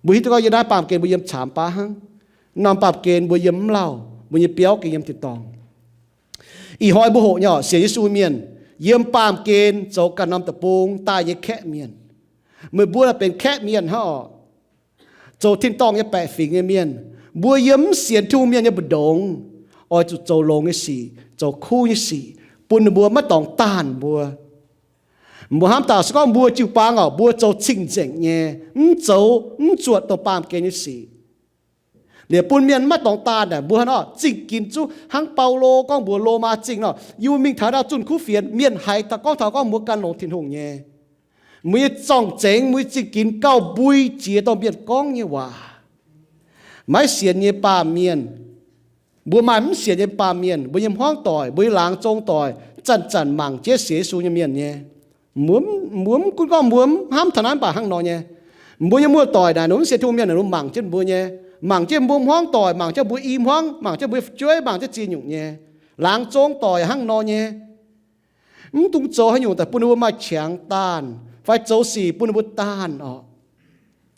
Mbuo hiuv duqv gorngv yiem naaiv baamh gen mbuo yiem caamx baav hnangv. Norm baamh gen mbuo yiem mv lauh, mbuo nyei biauv gengh yiem tin-dorngh. Ih hnoi mbuo hoqc nyei oc, sienx Yesu mienh yiem baamh gen zoux ganh norm deic-bung daaih nyei kaeqv mienh. Meih mbuo naaic benx kaeqv mienh hnangv oc, zoux tin-dorngh nyei baeqc fingx nyei mienh. Mbuo yiem mv sienx Tin-Hungh mienh nyei mbu'ndongx oix zuqc zoux longx nyei sic, zoux kuv nyei sic, bun ninh mbuo maiv dorngx daanh mbuo. Mbuo hnamv daaih se gorngv mbuo jiu-baang oc, mbuo zoux cing-nzengc nyei, mv zoux mv zuotc dongh baamh gen nyei sic, liuz bun mienh maiv dorngx daanh naaic, mbuo hnangv nor zingh ginx zuqv hnangv Baulo gorngv mbuox Lomaa Zingh nor, yie mbuo mingh taux ndau zunh kuv fienx, mienh haiz daaih gorngv taux gorngv mbuo ganh longc Tin-Hungh nyei. Mbuo nyei zorng-zengx, mbuo nyei zingh ginx gauh mbui jiex dongh mienh gorngv nyei waac. Maiv sienx nyei baamh mienh, mbuo maaih mv sienx nyei baamh mienh, mbuo nyei hmuangv doic, mbuo nyei laangz zong doic, zanc-zanc mangc jienv sienx Yesu nyei mienh nyei. Mbuo mv gunv gorngv mbuo mv hnamv taux naaiv, mv baac hnangv nor nyei. Mbuo nyei muoz-doic naaic, ninh mbuo mv sienx Tin-Hungh mienh, ninh mbuo mangc jienv mbuo nyei, mangc jienv mbuo hmuangv doic, mangc jienv mbuo i hmuangv, mangc jienv mbuo fu'jueiv, mangc jienv ziex nyungc nyei. Laangz zong doic hnangv nor nyei. Mv dungx zoux haaix nyungc daaih bun ninh mbuo maaih qangx daanh fai zoux sic bun ninh mbuo daanh oc.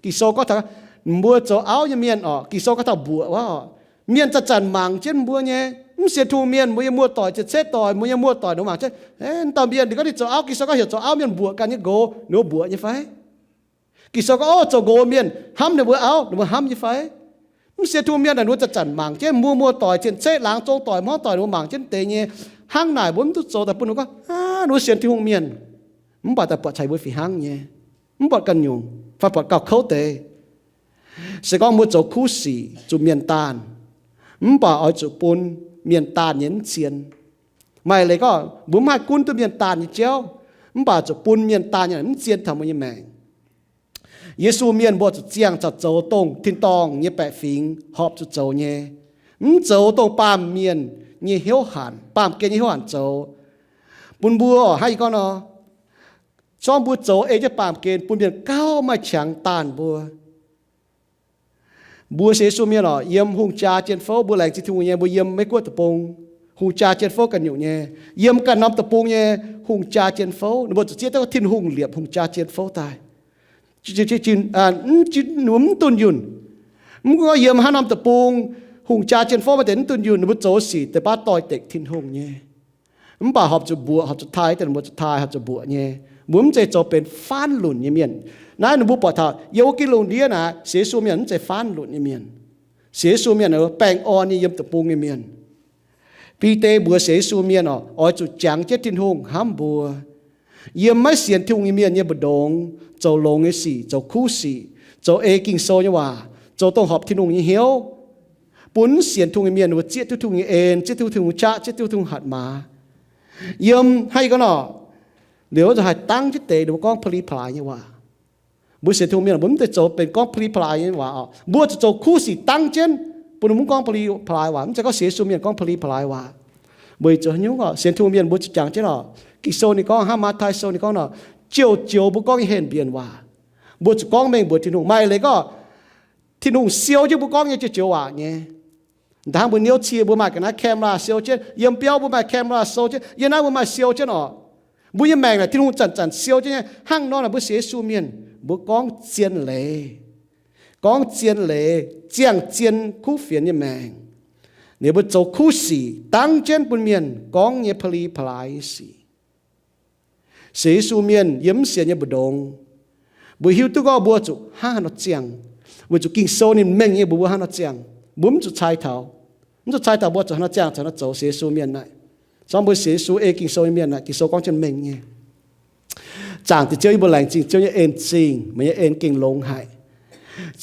Ging-Sou gorngv taux mbuo zoux auv nyei mienh oc, Ging-Sou gorngv taux mbuoqc wuov oc, mienh zanc-zanc mangc jienv mbuo nyei. Mv sienx Tin-Hungh mienh, mbuo nyei muoz-doic, ziex cetv doic, mbuo nyei muoz-doic, ninh mbuo mangc jienv, dauh mienh ninh gorngv ninh zoux auv, Ging-Sou gorngv heuc zoux auv mienh mbuoqc ganh nyei nqox, ninh mbuo mbuoqc nyei fai? Ging-Sou gorngv, ov, zoux nqox mienh hnamv ninh mbuo auv, ninh mbuo hnamv nyei fai? Mv sienx Tin-Hungh mienh naaic, ninh mbuo zanc-zanc mangc jienv mbuo muoz-doic, ziex cetv, laangz zong doic, hmuangv doic, ninh mbuo mangc jienv deix nyei. Hnangv naaic mbuo mv duqv zoux daaih bun ninh gorngv, aav, ninh mbuo sienx Tin-Hungh mienh. Mv baac daaih buatc cai mbuo fih hnangv nyei, mv buatc ganh nyungc fai buatc gauh kouv deix. Se gorngv mbuo zoux kuv sic zuqc mienh daanh, mv baac oix zuqc bun mienh daanh nyei mv zien. Maaih leiz gorngv mbuo mv haih gunv duqv mienh daanh nyei jauv, mv baac zuqc bun mienh daanh nyei mv zien taux mbuo nyei maengc. Yesu mienh mbuo zuqc ziangh caux zoux dongh tin-dorngh nyei baeqc fingx horpc zuqc zoux nyei, mv zoux dongh baamh mienh nyei hnyouv hanc, baamh gen nyei hnyouv hanc zoux. Bun mbuo hnangv yie gorngv nor, zorngv mbuo zoux ei jienv baamh gen bun mienh gauh maaih qangx daanh mbuo. Mbuo sienx Yesu mienh oc, yiem hungh jaa jien-fouv mbuo laengz zingh Tin-Hungh nyei, mbuo yiem Meiv Guoqv deic-bung, hungh jaa jien-fouv ganh nyungc nyei, yiem ganh norm deic-bung nyei hungh jaa jien-fouv, ninh mbuo zuqc zieqv duqv Tin-Hungh liepc hungh jaa jien-fouv daaih. Mv, mv dunh yunh. Mv gunv gorngv yiem haaix norm deic-bung, hungh jaa jien-fouv maaih deix mv dunh yunh, ninh mbuo zoux sic deix baav doix-dekc Tin-Hungh nyei. Mv baac horpc zuqc mbuoqc, horpc zuqc taaih, daaih ninh mbuo zuqc taaih, horpc zuqc mbuoqc nyei. Mbuo mv zeiz zoux benx faanv lunc nyei mienh. Naaiv ninh mbuo buatc taux yiem wuov gin lungh ndiev naaic, sienx Yesu mienh mv zeiz faanv lunc nyei mienh. Sienx Yesu mienh baengh orn nyei yiem deic-bung nyei mienh. Bide mbuox sienx Yesu mienh oc, oix zuqc jangx jienv Tin-Hungh hnamv mbuo. Yiem maiv sienx Tin-Hungh nyei mienh nyei mbu'ndongx zoux longx nyei sic, zoux kuv sic, zoux ei Ging-Sou nyei waac, zoux dongh horpc Tin-Hungh nyei hnyouv, bun mv sienx Tin-Hungh nyei mienh ninh mbuo zieqv duqv Tin-Hungh nyei en, zieqv duqv Tin-Hungh qaqv, zieqv duqv Tin-Hungh hatc maaz. Yiem hnangv yie gorngv nor, liuz zuqc haih dangv jienv deix ninh mbuo gorngv pa'li pa'laaix nyei waac. Mbuo sienx Tin-Hungh mienh mbuo mv deix zoux benx gorngv pa'li pa'laaix nyei waac oc. Mbuo zuqc zoux kuv sic dangv jienv bun ninh mbuo mv gorngv pa'li pa'laaix waac. Mv zeiz gorngv sienx Yesu mienh gorngv pa'li pa'laaix waac. Mbuo zuqc haaix nyungc oc, sienx Tin-Hungh mienh mbuo zuqc jangx jienv oc. Ging-Sou ninh gorngv, hnangv Matv^tai Sou ninh gorngv nor, joux-joux mbuo gorngv nyei henh mbienc waac, mbuo zuqc gorngv mengh mbuox Tin-Hungh. Maaih leiz gorngv Tin-Hungh siou jienv mbuo gorngv nyei joux-joux waac nyei. Ndaaih hnangv mbuo niouv cie mbuo maaih ga'naaiv camera siou jienv, yiem biauv mbuo maaih camera siou jienv, yiem naaiv mbuo maaih siou jienv oc. Mbuo nyei maengc naaic Tin-Hungh zanc-zanc siou jienv nyei. Hnangv nor naaic mbuo sienx Yesu mienh mbuo gorngv zien leiz, gorngv zien leiz, ziangh zien kuv fienx nyei maengc. Ninh mbuo zoux kuv sic dangv jienv bun mienh gorngv nyei pa'li pa'laaix nyei sic. Sienx Yesu mienh yiem mv sienx nyei mbu'ndongx, mbuo hiuv duqv gorngv mbuo zuqc hnangv haaix nor ziangh, weic zuqc Ging-Sou ninh mengh nyei mbuox mbuo hnangv haaix nor ziangh. Mbuo mv zuqc cai taux, mv zuqc cai taux mbuo zuqc hnangv haaix nor ziangh caux naaiv zoux sienx Yesu mienh naaic. Zorqv mbuo sienx Yesu, ei Ging-Sou nyei mienh naaic, Ging-Sou gorngv jienv mengh nyei. Zaangc Diex Ziouv, yie mbuo laengz zingh Ziouv nyei en zingh, meih nyei en gengh longx haic.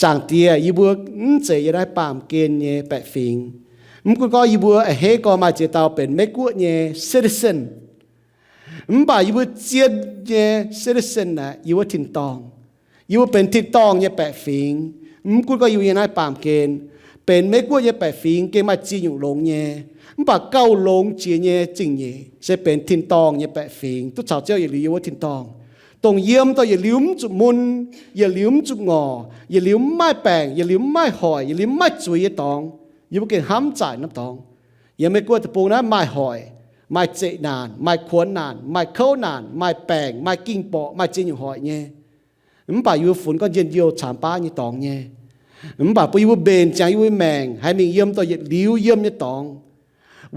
Zaangc Diex, yie mbuo mv zeiz yiem naaiv baamh gen nyei baeqc fingx. Mv gunv gorngv yie mbuo a'hneiv gorngv maaih ziex dauh benx Meiv Guoqv nyei citizen, mv baac yie mbuo zien nyei citizen naaic yiem wuov tin-dorngh. Yie mbuo benx tin-dorngh nyei baeqc fingx. Mv gunv gorngv yie mbuo yiem naaiv baamh gen benx Meiv Guoqv nyei baeqc fingx, gengh maaih ziex nyungc longx nyei, mv baac gauh longx jiex nyei zingh nyeic se benx tin-dorngh nyei baeqc fingx, duqv caux Ziouv yietc liuz yiem wuov tin-dorngh, dongh yiem dorh yietc liuz mv zuqc mun, yietc liuz mv zuqc ngorc, yietc liuz mv maaih baengc, yietc liuz mv maaih hoic, yietc liuz mv maaih zuiz nyei dorngx. Yie mbuo gengh hnamv zaaic norm dorngx. Yiem Meiv Guoqv deic-bung naaiv maaih hoic, maaih zeqc naanc, maaih kuonx naanc, maaih kouv naanc, maaih baengc, maaih ging-borqc, maaih ziex nyungc hoic nyei. Mv baac yie mbuo funx gorngv njien-youh caamx baav nyei dorngx nyei. Mv baac bun yie mbuo mbenc ziangx yie mbuo maengc haih mingh yiem dorh yietc liuz yiem nyei dorngx.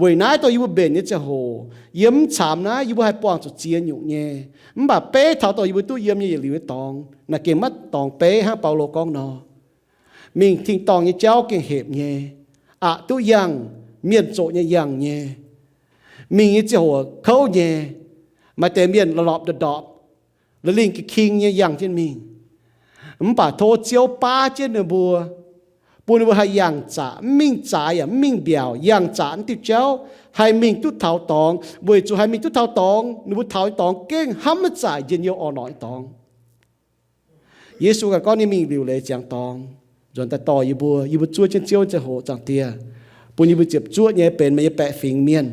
Weic naaiv dongh yie mbuo mbenc nyei ziangh hoc, yiem mv caamx naaiv yie mbuo haih buangh zuqc ziex nyungc nyei. Mv baac beiv taux dongh yie mbuo duqv yiem nyei yietc liuz nyei dorngx, naaiv gengh maiv dorngx beiv hnangv Baulo gorngv nor. Mingh tin-dorngh nyei jauv gengh hepc nyei, aqc duqv yangh, mienh zoqc nyei yangh nyei. Mingh nyei ziangh hoc kouv nyei, maaih deix mienh la'lorpc ndorpc, la'lingh ga'king nyei yangh jienv mingh. Mv baac tov Ziouv baav jienv ninh mbuo, bun ninh mbuo haih yangh zaqc, mv mingh zaaix yaac mv mingh mbiaauc, yangh zaqc mv diuh jauv, haih mingh duqv taux dorngx, weic zuqc haih mingh duqv taux dorngx, ninh mbuo taux nyei dorngx gengh hnamv maiv zaaic njien-youh orn-lorqc nyei dorngx. Yesu ganh gorngv ninh mingh liuc leiz ziangx dorngx, nzuonx daaih dorh yie mbuo. Yie mbuo zuov jienv Ziouv nyei ziangh hoc, Zaangc Diex, bun yie mbuo ziepc zuoqv nyei benx meih nyei baeqc fingx mienh.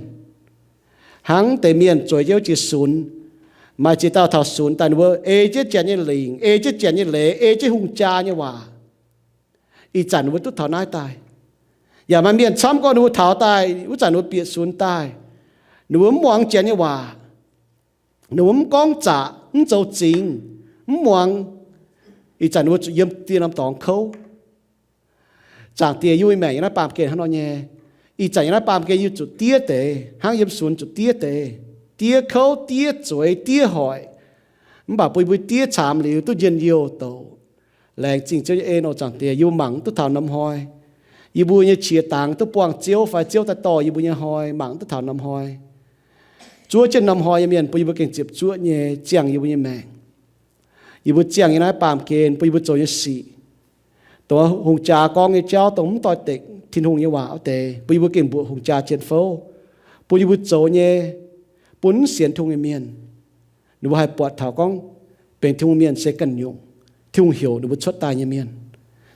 Hnangv deix mienh zueiz jienv wuov jiex sunx, maaih ziex dauh taux sunx daaih, ninh mbuo ei jienv janx nyei lingc, ei jienv janx nyei leiz, ei jienv hungh jaa nyei waac. Ih zanc ninh mbuo duqv taux naaiv daaih. Yaac maaih mienh camv gorngv ninh mbuo taux daaih, wuov zanc ninh mbuo bieqc sunx daaih, ninh mbuo mv muangx janx nyei waac. Ninh mbuo mv gorngv zaqc, mv zoux zingx, mv muangx. Ih zanc ninh mbuo zuqc yiem dieh norm dorngx kouv. Zaangc Diex, yie mbuo maengc yiem naaiv baamh gen hnangv nor nyei. Ih zanc yiem naaiv baamh gen yie zuqc diev deix, hnangv yiem sunx zuqc diev deix, diev kouv, diev zueiz, diev hoic. Mv baac bun yie mbuo diev caamx liuz duqv njien-youh douc. Laengz zingh Ziouv nyei en oc, Zaangc Diex. Yie mbuo mangc mv duqv taux norm hnoi yie mbuo nyei qiex dangx duqv buangh Ziouv fai Ziouv daaih dorh yie mbuo nyei hnoi, mangc mv duqv taux norm hnoi. Zuov jienv norm hnoi nyei mienh bun yie mbuo gengh ziepc zuoqv nyei ziangh yie mbuo nyei maengc. Yie mbuo ziangh yiem naaiv baamh gen bun yie mbuo zoux nyei sic, dongh hungh jaa gorngv nyei jauv, dongh mv doix-dekc Tin-Hungh nyei waac wuov deix, bun yie mbuo gengh mbuoqc hungh jaa jien fouv, bun yie mbuo zoux nyei, bun mv sienx Tin-Hungh nyei mienh, ninh mbuo haih buatc taux gorngv benx Tin-Hungh mienh se ganh nyungc Tin-Hungh heuc ninh mbuo cuotv daaih nyei mienh.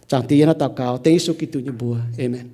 Zaangc Diex, yie hnangv daux gaux dengv Yesu Giduc nyei mbuox. Aamen.